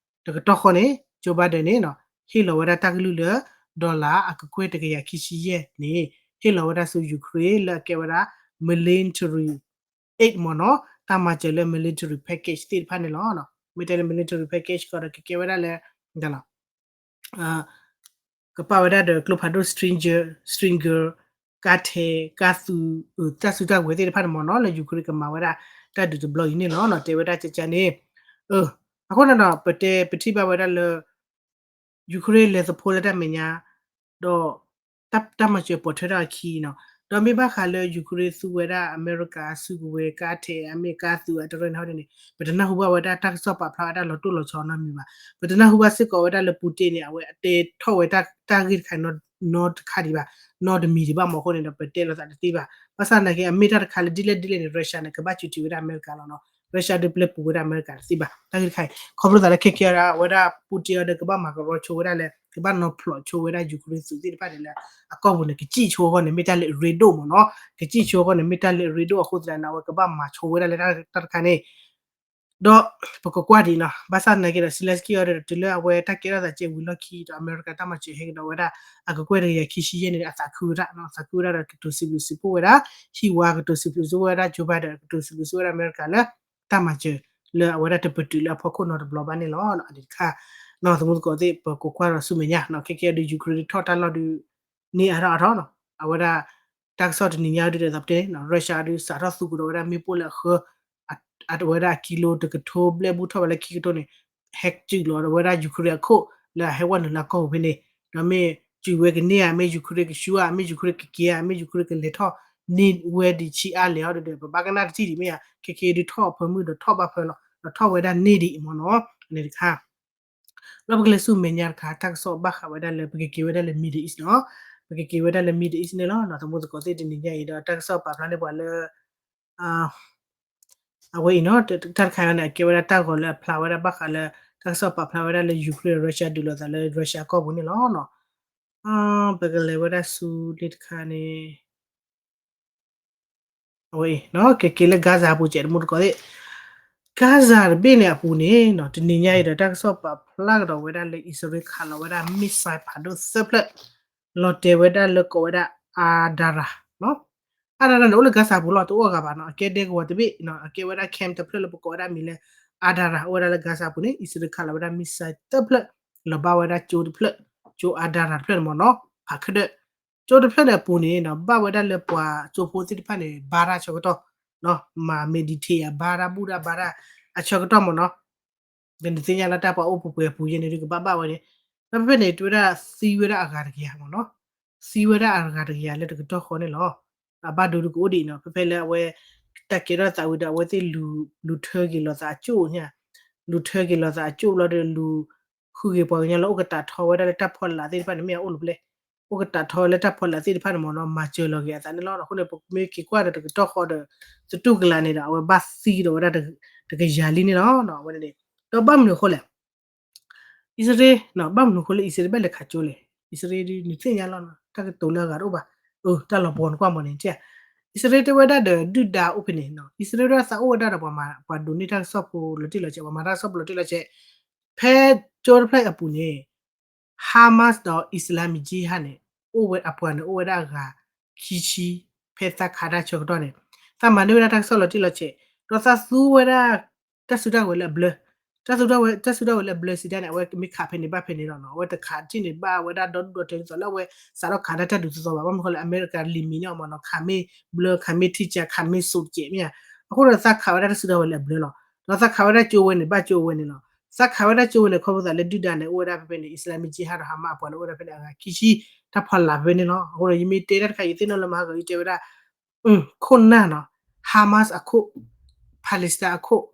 တကတီၢ်ဃီန့ၣ် Joe Biden န့ၣ် ဟ့ၣ်လီၤဝဲဒၣ်တၢ်ကလုၢ်လၢ dollar အကကွဲၢ်တကယၤခံဆံယဲၢ်န့ၣ် ဟ့ၣ်လီၤဝဲဒၣ်ဆူ Ukraine လၢအကဲဝဲဒၣ် military aid မ့ၢ်နီၤ တၢ်မၤစၢၤလၢ military package သ့ၣ်တဖၣ်န့ၣ်လီၤ. မ့ၢ်တဲလၢ military package ကီးဒီးကကဲဝဲဒၣ်လၢ ကပာ်ဝဲဒၣ်ဒီးကျိဖးဒိၣ် Stinger ကါထဲး ကါသူး တၢ်စုတၢ်ကဝဲၤသ့ၣ်တဖၣ်န့ၣ်မ့ၢ်နီၤ လၢ Ukraine ကမၤဝဲဒၣ်တၢ်ဒုးတဘျီအံၤန့ၣ်လီၤ. တဲဝဲဒၣ်ကကန့ၣ် အဃိန့ၣ်ဒီး ပတဲပထံၣ်ဘၣ်ဝဲဒၣ်လၢ Ukraine လဲၤသဖိလၢတၢ်မဲာ်ညါ ဒီး တၢ်မၤစၢၤပိာ်ထွဲထီၣ်အခံနီၤ ဒီးမ့ၢ်ဘၣ်ဃးလၢ Ukraine သူဝဲဒၣ်အမဲရကၤစုကဝဲၤ ကါထဲး အမ့ၢ်ကါသူး အတရၢန့ၣ်ဟီဒ်န့ၣ် ပတနၢ်ဟူဘၣ်ဝဲဒၣ်တၢ်ကစီၣ်ပာ်ဖျါဝဲဒၣ်လီၤတိၢ်လီၤဆီနီတမံၤဘၣ်. ပတနၢ်ဟူဘၣ်စ့ၢ်ကီးဝဲဒၣ်လၢ Putin န့ၣ် အဝဲအတဲထီၣ်ဝဲတၢ်ဂ့ၢ်တခါနီတခါဒံးဘၣ် နီတမံၤဒံးဘၣ်မ့ၢ်အဃိန့ၣ်ဒီး ပတဲလိာ်သးတသ့ဘၣ်. ဘၣ်ဆၣ်သနာ်က့ အမ့ၢ်တၢ်တခါလၢဒ်လဲၣ်ဒ်လဲၣ်န့ၣ် Russia န့ၣ် ကဘၣ်စူးထံးဝဲဒၣ်အမဲရကၤလီၤနီၤ Russia ဒုးပျဲပူၤဝဲဒၣ်အမဲရကၤတသ့ဘၣ်. တၢ်ဂ့ၢ်တခါအံၤ ခီဖျိသးလၢခဲကဲဒၣ်ဝဲဒၣ် Putin အီၤဒီးကဘၣ်မၤကရီဆိဝဲဒၣ်လၢ ကဘၣ်နီၤဖျိးဆိဝဲဒၣ် Ukraine သုးသ့ၣ်တဖၣ်န့ၣ်လၢ အကီၢ်ပူၤန့ၣ် ကစံၣ်ဆိအဂီၢ်န့ၣ် မ့ၢ်တၢ်လၢအရ့ဒိၣ်မ့ၢ်နီၤ ကစံၣ်ဆိအဂီၢ်န့ၣ် မ့ၢ်တၢ်လၢအရ့ဒိၣ်အဃိသတးန့ၣ် အဝဲကဘၣ်မၤဆိဝဲဒၣ်လၢတၢ်တခါန့ၣ် ဒီးပကကွၢ်ဒံးနီၤ ဘၣ်ဆၣ်သနာ်က့ဒီး Zelenskyy အီၤဒီး တုၤလၢအဝဲတၢ်ကဲထီၣ်သးကဲဝံၤလီၢ်ခံဒီး အမဲရကၤတၢ်မၤစၢၤဟဲကဒီးဝဲဒၣ် အကကွဲၢ်တကယၤခံဆံယဲၢ်န့ၣ် အသးခုဝဲဒၣ် အသးခုဝဲဒၣ်ဒီးကတိၤစံးဘျုးစံးဖှိၣ်ဝဲဒၣ် ဟံၣ်ဝါကတိၤစံးဘျုးစံးဖှိၣ်ဝဲဒၣ် Joe Biden ကတိၤစံးဘျုးစံးဖှိၣ်ဝဲဒၣ်အမဲရကၤလၢ တၢ်မၤစၢၤ လၢအဝဲဒၣ်တပတုာ်လၢအဖီခိၣ်နီတဘျီဘၣ်န့ၣ်လီၤ. အန့ၣ်တခါ နီၤ သမူသကိးသ့ၣ် ပကကွၢ်ဒီးဆူမဲာ်ညါ ခဲကဲဒီး Ukraine ထီၣ်တၢ်လီၢ်ဒုး န့ၢ်အါထီၣ်အါထီၣ်နီၤ အဝဲဒၣ် တၢ်ကစီၣ်တနံၤညါဒုးဒီး သးပတဲန့ၣ် Russia ဒုးစးထီၣ်သူကဒီးဝဲဒၣ်မ့ၣ်ပိၢ်လၢအဃၢ အဝဲဒၣ်အကံလိတကထိဘျဲၣ်ဘူးထီၣ်ဝဲလၢခံကထိန့ၣ် ဟဲစုာ်လီၤဒီးဝဲဒၣ် Ukraine အခိၣ်လၢအဟဲဝဲနုာ်လၢကီၢ်ပူၤဖဲန့ၣ် ဒီးမ့ၢ်စုာ်ဝဲကန့ၢ်ဧါ မ့ၢ် Ukraine ကဆူဧါ မ့ၢ် Ukraine ကက့ၤဧါ မ့ၢ် Ukraine ကလဲၤထီၣ်န့ၢ်ဝဲဒံးဆံးအါလဲၣ်အီၤဒီး ပဘၣ်ကနၣ်တထံၣ်ဒံးမ့ၢ်ဧါ ခဲကဲဒုးထီၣ်အဖၢမုၢ်ဒီးထီၣ်ဘၣ်ဖၢလီၤ ဒီးထီၣ်ဝဲဒၣ်န့ၢ်ဒံးအံၤမ့ၢ်နီၤ အန့ၣ်တခါ ဒီးပကလဲၤဆူမဲာ်ညါတခါ တၢ်ကစီၣ်ဘၣ်ဃးဝဲဒၣ်လၢ ပကက့ၤဝဲဒၣ်လၢ Middle East နီၤ ပကက့ၤဝဲဒၣ်လၢ Middle East န့ၣ်လီၤ. သမူသကိးသ့ၣ်တနံၤညါအံၤဒီး တၢ်ကစီၣ်ပာ်ဖျါန့ၢ်ပှၤလၢ အဝဲအံၤနီၤ တၢ်တခါအံၤန့ၣ် အကဲဝဲဒၣ်တၢ်ဂီၤလၢအဖျါဝဲဒၣ်ဘၣ်ဃးလၢ တၢ်ကစီၣ်ပာ်ဖျါဝဲဒၣ်လၢ Ukraine Russia ဒုးလိာ်သးလၢ Russia ကီၢ်ပူၤန့ၣ်လီၤ. ပကလဲၤဝဲဒၣ်ဆူလံတခါန့ၣ် အဝဲအံၤ ကက့ၤလၢ Gaza အပူၤကဲး သမူသကိးသ့ၣ် Gaza တဘ့ၣ်န့ၣ်အပူၤန့ၣ် တနံၤညါအံၤဒီး တၢ်ကစီၣ်ပာ်ဖျါကဒီးဝဲဒၣ်လၢ အံၣ်စရ့လးခးလီၤဝဲဒၣ် missile ဖးဒိၣ်သၢဖျၢၣ် လီၤတဲာ်ဝဲဒၣ်လၢကိးဝဲဒၣ် Adara နီၤ Adara န့ၣ် အိၣ်လၢ Gaza ပူၤလီၤ တအိၣ်အဂၤဘၣ်နီၤ အကဲဒဲကဝီၤတဘ့ၣ် အကဲဝဲဒၣ် camp တဖျၢၣ်လၢပကိးဝဲဒၣ်မံၤလၢ Adara အိၣ်ဝဲဒၣ်လၢ Gaza ပူၤန့ၣ် အံၣ်စရ့လးခးလီၤဝဲဒၣ် missile သၢဖျၢၣ် လီၤဘၣ်ဝဲဒၣ်ကၠိတဖျၢၣ် ကၠိ Adara တဖျၢၣ်န့ၣ်မ့ၢ်နီၤ ဖးခၢၣ်ဒၢး ကၠိတဖျၢၣ်န့ၣ်အပူၤန့ၣ် ဘၣ်ဝဲဒၣ်လၢပှၤကၠိဖိသ့ၣ်တဖၣ်န့ၣ် ဘါတၢ်ဆၢကတီၢ် မၤ meditate အဘါတၢ်ဘူၣ်တၢ်ဘါတၢ်အဆၢကတီၢ်မ့ၢ်နီၤ ဒီးနသ့ၣ်ညါလၢတၢ်ပှၤအိၣ်ပှဲၤပှဲၤအပူၤယဲန့ၣ်ဒုးကဘၣ်ဘၣ်ဝဲန့ၣ် ဒီးဖဲဖဲန့ၣ် တဲဝဲဒၣ်သံဝဲဒၣ်အဂၤတကယၤမ့ၢ်နီၤ သံဝဲဒၣ်အဂၤတကယၤလၢတကတီၢ်ဃီန့ၣ်လီၤ. အဘၣ်ဒိဒုးကအိၣ်ဒံးနီၤ ဖဲဖဲလၢအဝဲ တၢ်ကဲထီၣ်သးဝံၤဒီး အဝဲသ့ၣ်လူၤထၢက့ၤလိာ်သးအကၠိၣ်န့ၣ် လူၤထၢက့ၤလိာ်သးအကၠိၣ်ဘျီဒီးလူၤ ဃုဂ့ၤပှၤကညီလၢအိၣ်ကတးထီဝဲဒၣ်လၢတၢ်ဖီလာ်သ့ၣ်တဖၣ်န့ၣ်မ့ၢ်အိၣ်လီၤပျဲ အိၣ်ကတးထီဝဲလၢတၢ်ဖီလာ်သ့ၣ်တဖၣ်န့ၣ်မ့ၢ်နီၤ မၤစၢၤလီၤက့ၤအသးန့ၣ်လီၤ. အဃိန့ၣ် ပမ့ၢ်က့ၤကွၢ်ဒီးတကတီၢ်ဃီဒီး သတူၢ်ကလာ်န့ၣ်ဒီး အဝဲဘၣ်သံဒီးဝဲဒၣ်တကယၤလံန့ၣ်လီၤ. အဝဲန့ၣ် ဒီးဘၣ်မနုၤအဃိလဲၣ် အံၣ်စရ့လး ဘၣ်မနုၤအဃိလၢအံၣ်စရ့လးဘၣ်လဲၤခးကၠိလဲၣ် အံၣ်စရ့လးဒုးနသ့ၣ်ညါလီၤ တၢ်ကတိၤလၢအဂၤတအိၣ်ဘၣ် တၢ်လီၤပှီၤနကွၢ်မ့ၢ်န့ၣ် အံၣ်စရ့လးတဲဝဲဒၣ်ဒီးဒုၣ်ဒါအိၣ်ဖဲန့ၣ်, အံၣ်စရ့လးဝဲဒၣ်သးအိၣ်ဝဲဒၣ်ဒီးပှၤဒိးန့ၢ်တၢ်ကစီၣ်ဖိလီၤတံၢ်လီၤဆဲး, ပှၤမၤတၢ်ကစီၣ်ဖိလီၤတံၢ်လီၤဆဲး, ဖဲကၠိတဖျၢၣ်အံၤအပူၤန့ၣ် Hamas ဒီး Islamic Jihad န့ၣ် အိၣ်ဝဲအပှၤန့ၣ် အိၣ်ဝဲဒၣ်အဂၤခံဆံ, ဖဲသးခးတၢ်ဆၢကတီၢ်န့ၣ် သးမၤန့ၢ်ဝဲဒၣ်တၢ်ကစီၣ်လီၤတံၢ်လီၤဆဲး, ဒီးသးသူဝဲဒၣ် တၢ်စုတၢ်ဝဲၤလၢအဘျၢ, တၢ်စုတၢ်ဝဲၤလၢအဘျၢစံးဒၣ်န့ၣ် အဝဲမ့ၢ်ခးဖဲန့ၣ်ဘၣ်ဖဲန့ၣ်လီၤနီၤ, အဝဲတခးတံၢ်န့ၣ်ဘၣ်ဝဲဒၣ်ဒီဒူၣ်ဒီထၢဒ်သိးလၢအဝဲစးထီၣ်ခးတၢ်တၢ်ဒုးသီသီဘၣ်, ဘၣ်မနုၤဃိလၢအမဲရကၤလံာ်မံၤန့ၣ်အီၤမ့ၢ်နီၤ, ခးမ့ၢ်ဘျၢ ခးမ့ၢ်ထံကၢ ခးမ့ၢ်စိးတကဲးမ့ၢ်ဧါ, အဃိဒီးသးခးဝဲဒၣ်တၢ်စုတၢ်ဝဲၤလၢအဘျၢလီၤ, ဒီးသးခးဝဲဒၣ်ကၠိဝဲန့ၣ် ဘၣ်ကၠိဝဲန့ၣ်လီၤ, သးခးဝဲဒၣ်ကၠိဝဲန့ၣ် ခီဖျိသးလၢဒုၣ်ဒါန့ၣ် အိၣ်ဝဲဒၣ်ဖဲဖဲန့ၣ် Islamic Jihad ဒီး Hamas အပှၤန့ၣ် အိၣ်ဝဲဒၣ်ဖဲန့ၣ် အဂၤခံဆံ တၢ်ဖီလာ်ဖဲဖဲန့ၣ်လီၤ, အဃိဒီးယမ့ၢ်တဲတၢ်တခါ ယသ့ၣ်နီၣ်လၢမဟါဂီၤ ယတဲဝဲဒၣ် ခိၣ်နၢ်နီၤ, Hamas အခိၣ်, Palestine အခိၣ်,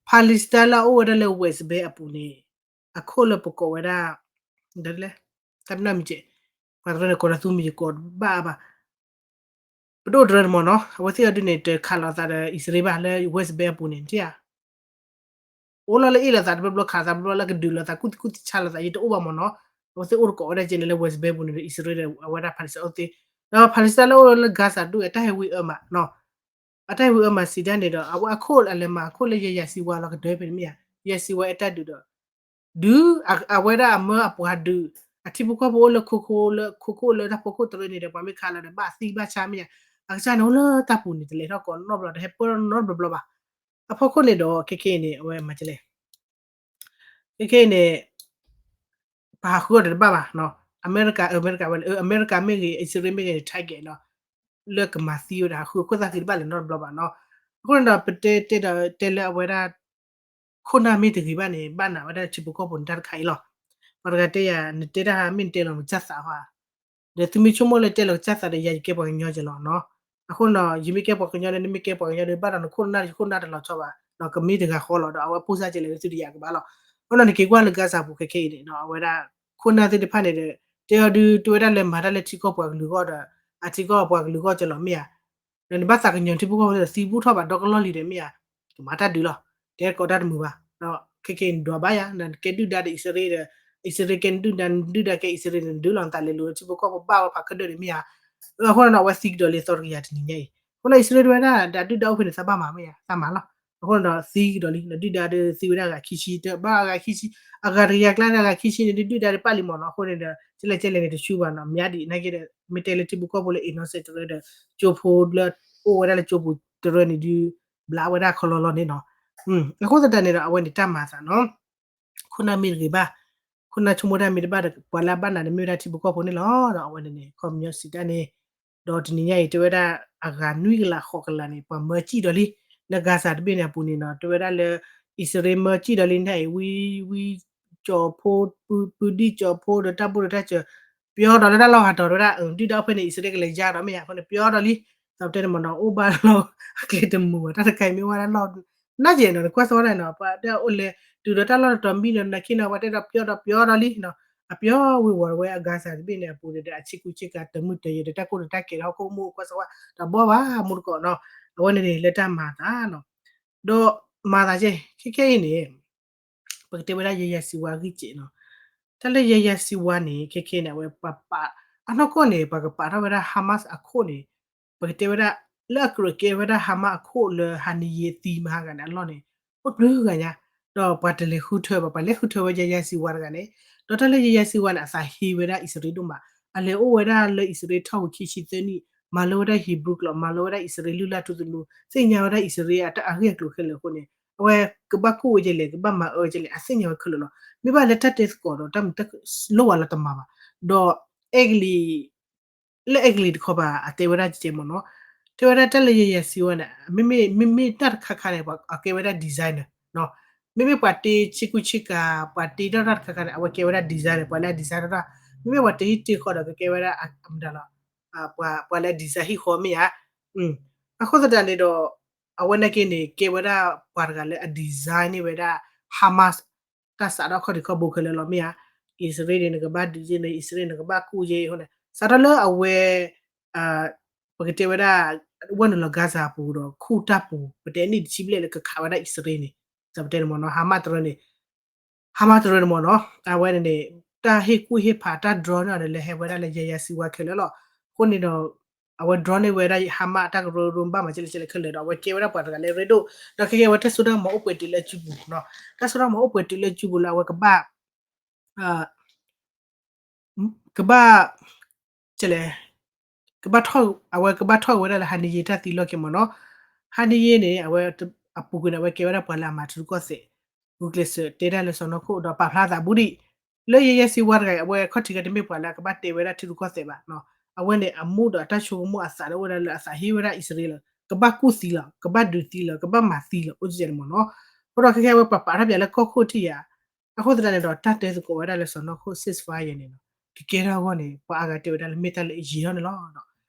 Palestine လၢအအိၣ်ဝဲဒၣ်လၢ West Bank အပူၤန့ၣ်, အခိၣ်လၢပကိးဝဲဒၣ်, တၢ်ပနၢ်မံၤကဲး, ပှၤတရၢန့ၣ်ကိးတၢ်သူမံၤယကိးတဘၣ်ဘၣ်, ပဒိၣ်တရၢန့ၣ်မ့ၢ်နီၤ, အဝဲသ့ၣ်အဒုန့ၣ် တခးလိာ်သးဒီးအံၣ်စရ့လးဘၣ်လၢ West Bank အပူၤန့ၣ် နထံၣ်ဧါ အိၣ်လီၤလၢအ့ၣ်လိာ်သးတဘျီဘျီ ခးလိာ်သးတဘျီဘျီ လၢကဒုးလိာ်သး ကူၣ်သံကူၣ်သံဆါလိာ်သး ယတအိၣ်ဘၣ်မ့ၢ်နီၤ, အဝဲသ့ၣ်အိၣ်တကိးဝဲဒၣ်ကဲန့ၣ်လၢ West Bank ပူၤန့ၣ်ဒီး အံၣ်စရ့လးဒီး အဝဲဒၣ် Palestine အိၣ်သ့, ဒီး Palestine လၢအိၣ်လၢ Gaza ဒူၣ်အတၢ်ဟဲဝံအၢမးနီၤ, အတၢ်ဟဲဝံအၢမးစံးဒၣ်န့ၣ်ဒီး အဝဲအခိၣ်အလဲၤမး အခိၣ်လၢယဲယၤစံဝါလီၤ ကဒၢဖဲန့ၣ်မ့ၢ်ဧါ, ယဲစံဝါအဲၣ်တၢ်ဒုးဒီး ဒုး အဝဲဒၣ်အမၢအပှၤဒုး အထံဖိကီၢ်ဖိအိၣ်လၢခိခိၣ်လၢ ခိခိၣ်လၢတၢ်ဖိခိၣ်တရၢန့ၣ်ဒီး ပှၤမ့ၢ်ခးလီၤဒီး ဘၣ်သံဘၣ်ဆါမ့ၢ်ဧါ, အကစၢ်န့ၣ်အိၣ်လၢတၢ်ပူၤန့ၣ် တလဲၤထီၣ်ကိးနီတဘျီ တဟဲပၢၢ်နီတဘျီဘၣ်. အဖီခိၣ်န့ၣ်ဒီး ခဲခဲအံၤန့ၣ် အဝဲမၤကလဲၣ် ခဲခဲအံၤန့ၣ် ပဟးဃုအီၤဒီးတဘၣ်ဘၣ်နီၤ, အမဲရကၤ အမဲရကၤဝဲလၢ အမဲရကၤမ့ၢ်ဂ့ၤ အံၣ်စရ့လးမ့ၢ်ဂ့ၤန့ၣ် target နီၤ, လၢကမၤသံဝဲဒၣ် ဟးဃုအခိၣ်သၣ်သံတဘၣ်လၢၤနီတဘျီဘၣ်နီၤ. အဃိန့ၣ်ဒီး ပတဲတဲဒီးတဲလၢအဝဲဒၣ် ခိၣ်နၢ်မ့ၢ်တဂ့ၤဘၣ်န့ၣ် ဘၣ်နာ်ဝဲဒၣ်ထံဖိကီၢ်ဖိန့ၣ်တၢ်တခါအံၤလီၤ. ပှၤတဂၤတဲယၤ နတဲတၢ်မ့ၢ်နတဲလီၤနကစၢ်သးဟါ, ဒီးသုမ့ၢ်ဆိကမိၣ်လၢတဲလီၤကစၢ်သးဒီး ယၤယကဲပှၤကညီကဲလီၤနီၤ. အဃိနီၤ ယမ့ၢ်ကဲပှၤကညီဒီး နမ့ၢ်ကဲပှၤကညီဒီး ဘၣ်ဒီးနခိၣ်နၢ် ယခိၣ်နၢ်တလီၤဆီဘၣ်, ဒီးကမ့ၢ်တဂၤဃီလီၤ ဒီးအဝဲပိၢ်စၢ်ကဲလဲၣ်လၢသုတယၤကဘၣ်လီၤ. အဃိနီၤ နက့ၤကွၢ်လၢ Gaza ပူၤခဲခဲအံၤန့ၣ်နီၤ အဝဲဒၣ် ခိၣ်နၢ်သ့ၣ်တဖၣ်န့ၣ်ဒီး တဲအီၤဒုး တဲဝဲဒၣ်လၢမၤတၢ်လၢထံကီၢ်ပှၤကလုာ်အဂီၢ်ဒီး အထံကီၢ်ပှၤကလုာ်အဂီၢ်ကဲလီၤမ့ၢ်ဧါ. ဒီးနဘၣ်သးကညီၤထံဖိကီၢ်ဖိဒီးသံဘူးထီၣ်ဘၣ်ဒီကလီၢ်လံၤဒီးမ့ၢ်ဧါ, ကမၤတၢ်ဒုးလီၤ, တဲကိးတၢ်တမုာ်ဘၣ်. ဒီးခဲခဲအံၤနဒွးဘၣ်ယၤ နကဲဒုၣ်ဒါဒီးအံၣ်စရ့လးဒီး အံၣ်စရ့လးကဲနဒုၣ်ဒါ နဒုၣ်ဒါကဲအံၣ်စရ့လးန့ၣ် နဒုးလီၤနသးလဲၤလိၤလၢထံဖိကီၢ်ဖိဘၣ်ဝဲဖးခၢၣ်ဒၢၣ်န့ၣ်မ့ၢ်ဧါ. အဃိန့ၣ်ဒီး အဝဲသံကဒီးလံအသီတကယၤတနံၤညါအံၤ, အဃိန့ၣ် အံၣ်စရ့လးတဲဝဲဒၣ် ဒုၣ်ဒါအိၣ်ဖဲန့ၣ် သးဘၣ်မၤမ့ၢ်ဧါ သးမၤလီၤ. အဃိန့ၣ်ဒီးသံကဒီးလံ နဒုၣ်ဒါဒီးသံဝဲဒၣ်အဂၤခံဆံ တဘၣ်အဂၤခံဆံ အဂၤတကယၤကျါဒီးအဂၤခံဆံန့ၣ် ဒုၣ်ဒါဒီးပာ်လံမ့ၢ်နီၤ. အဃိန့ၣ်ဒီး ကဲလဲၣ်ကဲလဲၣ်န့ၣ် တဆူဘၣ်နီၤ မ့ၢ်ဒ်နာ်က့ဒီး မ့ၢ်တဲလၢထံဖိကီၢ်ဖိလၢ innocent တရၢဒီး ကၠိဖိလၢ အိၣ်ဝဲဒၣ်လၢကၠိပူၤတရၢန့ၣ်ဒုး ဘျးဝဲဒၣ်ခီလီလီန့ၣ်နီၤ. အဃိသတးန့ၣ်ဒီး အဝဲန့ၣ်တၢ်မၤအသးနီၤ ခိၣ်နၢ်မ့ၢ်တဂ့ၤဘၣ်, ခိၣ်နၢ်ဆိကမိၣ်တၢ်မ့ၢ်တဘၣ်ဒီး ပှၤလၢအဘၣ်နးန့ၣ်မ့ၢ်ဝဲဒၣ်ထံဖိကီၢ်ဖိန့ၣ်လီၤ. ဒီးအဝဲန့ၣ်န့ၣ် ခီပညီစံးတၢ်န့ၣ်, ဒီးတနံၤညါအံၤတဲဝဲဒၣ် အဂၤနွံကလးဃိးကလးန့ၣ် ပှၤမၢစံၣ်ဒီးလံ လၢ Gaza တဘ့ၣ်န့ၣ်အပူၤန့ၣ်နီၤ တဲဝဲဒၣ်လၢ အံၣ်စရ့လးမၢစံၣ်ဒီးလံန့ၣ်အံၤ ဝံ ဝံ ကၠီၤဖိ ပု ပုဒံၣ်ကၠီၤဖိဒီး တၢ်ဘူၣ်ဒီးတၢ်စၢၤ ပျီဒီးလၢတၢ်လီၢ်ဂၤတီၤတဲဝဲဒၣ် ဒုၣ်ဒါအိၣ်ဖဲန့ၣ် အံၣ်စရ့လးကလဲၤယါဒီးမ့ၢ်ဧါ အဃိန့ၣ် ပျီဒီးလံ. သးပတဲန့ၣ်မ့ၢ်နီၤ အိၣ်ဘၣ်လီၤ အကျဲတမုာ်ဘၣ် တၢ်တခါအံၤမ့ၢ်ဝဲဒၣ်လီၢ် နာ်က့နီၤ နကွၢ်စ့ၢ်ဝဲဒၣ်နီၤ ပှၤတဲအိၣ်လဲၤတုၤဒီးတၢ်လီၢ်တတီၤမံဒီး နာ်က့နီၤ ပှၤတဲဒီးပျီဒီးပျီဒီးလံနီၤ အပျီဝံၤဝီၤဝဲအ Gaza တဘ့ၣ်န့ၣ်အပူၤဒီး အဆံကူဆံကၤတမုာ်တယဲၢ်ဒီး တၢ်ကိၢ်တၢ်ကဲဒီးဟီၣ်ခိၣ်မူၢ်ကွၢ်စ့ၢ်ဝဲ တဘီဘၣ်မူတကိးနီၤ အဝဲန့ၣ်န့ၣ်လၢတၢ်မၤအသးနီၤ ဒီးမၤသးကဲ ခဲခဲအံၤန့ၣ် ပကတဲဝဲဒၣ်ယဲယၤစံးဝါဂံၢ်စဲးနီၤ တၢ်လၢယဲယၤစံးဝါန့ၣ် ခဲခဲန့ၣ် အဝဲပှၤပာ် အနီၢ်ကီၢ်န့ၣ် ပှၤကပာ်ထီၣ်ဝဲဒၣ် Hamas အခိၣ်န့ၣ် ပကတဲဝဲဒၣ် လၢအကြၢးကဲဝဲဒၣ် Hamas အခိၣ်လၢဟးနံၤယံာ်သံမဟါဂၤန့ၣ် အလီၢ်န့ၣ် အိၣ်တဘျုးဂၤညါ ဒီးပှၤတလဲၤဃုထၢဘၣ် ပှၤလဲၤဃုထၢဝဲယဲယၤစံးဝါတဂၤန့ၣ် ဒီးတၢ်လၢယဲယၤစံးဝါန့ၣ် အသးဟ့ဝဲဒၣ်အံၣ်စရ့လးဒိၣ်မး အလဲၤအိၣ်ဝဲဒၣ်လၢအံၣ်စရ့လးထီၣ်ဝံၤခံဆံသၢနံၣ် မၤလိဝဲဒၣ် Hebrew ကျိာ် မၤလိဝဲဒၣ်အံၣ်စရ့လးလုၢ်လၢ်ထူသနူ သ့ၣ်ညါဝဲဒၣ်အံၣ်စရ့လးအတၢ်အဂ့ၢ်အကျိၤခဲလၢာ်အဃိန့ၣ် အဝဲကဘၣ်ကူၣ်ဝဲကလဲၣ် ကဘၣ်မၤအၢကလဲၣ် အသ့ၣ်ညါဝဲခဲလၢာ်လီၤ. မ့ၢ်ဘၣ်လၢတၢ်တဲသကိးဒီးတၢ်မုာ်တၢ်လိၣ်ဝဲလၢတမၤဘၣ် ဒီးအဲကလံး လၢအဲကလံးတခီပၤ အတဲဝဲဒၣ်ကဲမ့ၢ်နီၤ တဲဝဲဒၣ်တၢ်လၢယဲယၤစံးဝါန့ၣ် မ့မ့ၢ် မ့မ့ၢ်တၢ်တခါခါန့ၣ် အကဲဝဲဒၣ် designer နီၤ မ့မ့ၢ်ပှၤတ့ဆ့ကူဆ့ကၤ ပှၤတ့ထီၣ်တၢ်တခါခါန့ၣ် အဝဲကဲဝဲဒၣ် designer ပှၤလၢအ design ထီၣ်တၢ် မ့မ့ၢ်ပှၤတ့ဟံၣ်တ့ဃီဒီး ကကဲဝဲဒၣ် အမတၤလီၤ ပှၤ ပှၤလၢအ design ဟံၣ်ဃီမ့ၢ်ဧါ အဃိသတးန့ၣ်ဒီး အဝဲနာ်က့န့ၣ် ကဲဝဲဒၣ်ပှၤတဂၤလၢအ design န့ၢ်ဝဲဒၣ် Hamas တၢ်စးထီၣ်ခီၣ်ထံးခီၣ်ဘိခဲလၢာ်လီၤမ့ၢ်ဧါ အံၣ်စရ့လးန့ၣ် နကဘၣ်ဒုးက့န့ၣ် အံၣ်စရ့လးန့ၣ် နကဘၣ်ကူၣ်က့အဃိန့ၣ် စးထီၣ်လၢအဝဲ ပကတဲဝဲဒၣ် ဝဲနုာ်လီၤ Gaza ပူၤဒီး ခူၣ်တၢ်ပူၤ ပတဲနံၣ်တဆံဘျဲၣ်လၢကခးဝဲဒၣ်အံၣ်စရ့လးန့ၣ် ပတဲန့ၣ်မ့ၢ်နီၤ Hamas တရၢန့ၣ် Hamas တရၢန့ၣ်မ့ၢ်နီၤ အဝဲန့ၣ်န့ၣ် တၢ်ဟ့ၣ်ကူၣ်ဟ့ၣ်ဖးတၢ် drone န့ၣ်ဒီး လဲၤဟဲဝဲဒၣ်လၢယဲယၤစံးဝါခဲလၢာ်လီၤ. အဃိန့ၣ်ဒီး အဝဲ drone န့ၢ်ဝဲဒၣ် Hamas အတၢ်ကရၢကရိ ဘၣ်မၤကလဲၣ်ကလဲၣ်ခဲလၢာ်ဒီး အဝဲကဲဝဲဒၣ်ပှၤတဂၤလၢအရ့ဒိၣ်, ဒီးခဲကဲအဝဲတၢ်စိတၢ်ကမီၤအိၣ်ပှဲၤတုၤလၢစုပူၤနီၤ, တၢ်စိတၢ်ကမီၤအိၣ်ပှဲၤတုၤလၢစုပူၤလၢအဝဲကဘၣ် ကဘၣ် ကလဲၣ် ကဘၣ်ထီၣ် အဝဲကဘၣ်ထီၣ်ဝဲဒၣ်လၢ Haniyeh တၢ်သံလီၢ်ခံမ့ၢ်နီၤ, Haniyeh န့ၣ် အဝဲ အပူၤကွံာ်န့ၣ် အဝဲကဲဝဲဒၣ်ပှၤလၢအမၤထံရူၢ်ကီၢ်သဲး, ဂုာ်ကျဲးစၢးတဲတၢ်လၢစီၢ်နီၤခိၣ် ဒီးပာ်ဖျါသးဘူးဒံး, လၢ Yahya Sinwar တဂၤအံၤ အဝဲခီၣ်ထံးကတမ့ၢ်ပှၤလၢအကဘၣ်တဲဝဲဒၣ်ထံရူၢ်ကီၢ်သဲးဘၣ်နီၤ, အဝဲန့ၣ်အမူဒီးအတၢ်ဆိကမိၣ်အသးလၢအိၣ်ဝဲဒၣ်လၢအသးဟ့ဝဲဒၣ်အံၣ်စရ့လးလီၤ, ကဘၣ်ကူၣ်သံလီၤ, ကဘၣ်ဒုးသံလီၤ, ကဘၣ်မၤသံလီၤ အိၣ်ကဲန့ၣ်မ့ၢ်နီၤ, အဃိဒီးခဲကဲအဝဲပာ်ပာ်ထီၣ်ပၠးလၢကီၢ်ခိၣ်ထံၣ်ယၤ အဃိသတးန့ၣ်ဒီး တၢ်တဲသကိးဝဲဒၣ်လၢစီၢ်နီၤခိၣ် ceasefire န့ၣ်နီၤ, ကကဲထီၣ်အဂီၢ်န့ၣ် ပှၤအါဂၤတဲဝဲဒၣ်လၢမ့ၢ်တၢ်လၢအယံာ်ထီၣ်န့ၣ်လီၤ.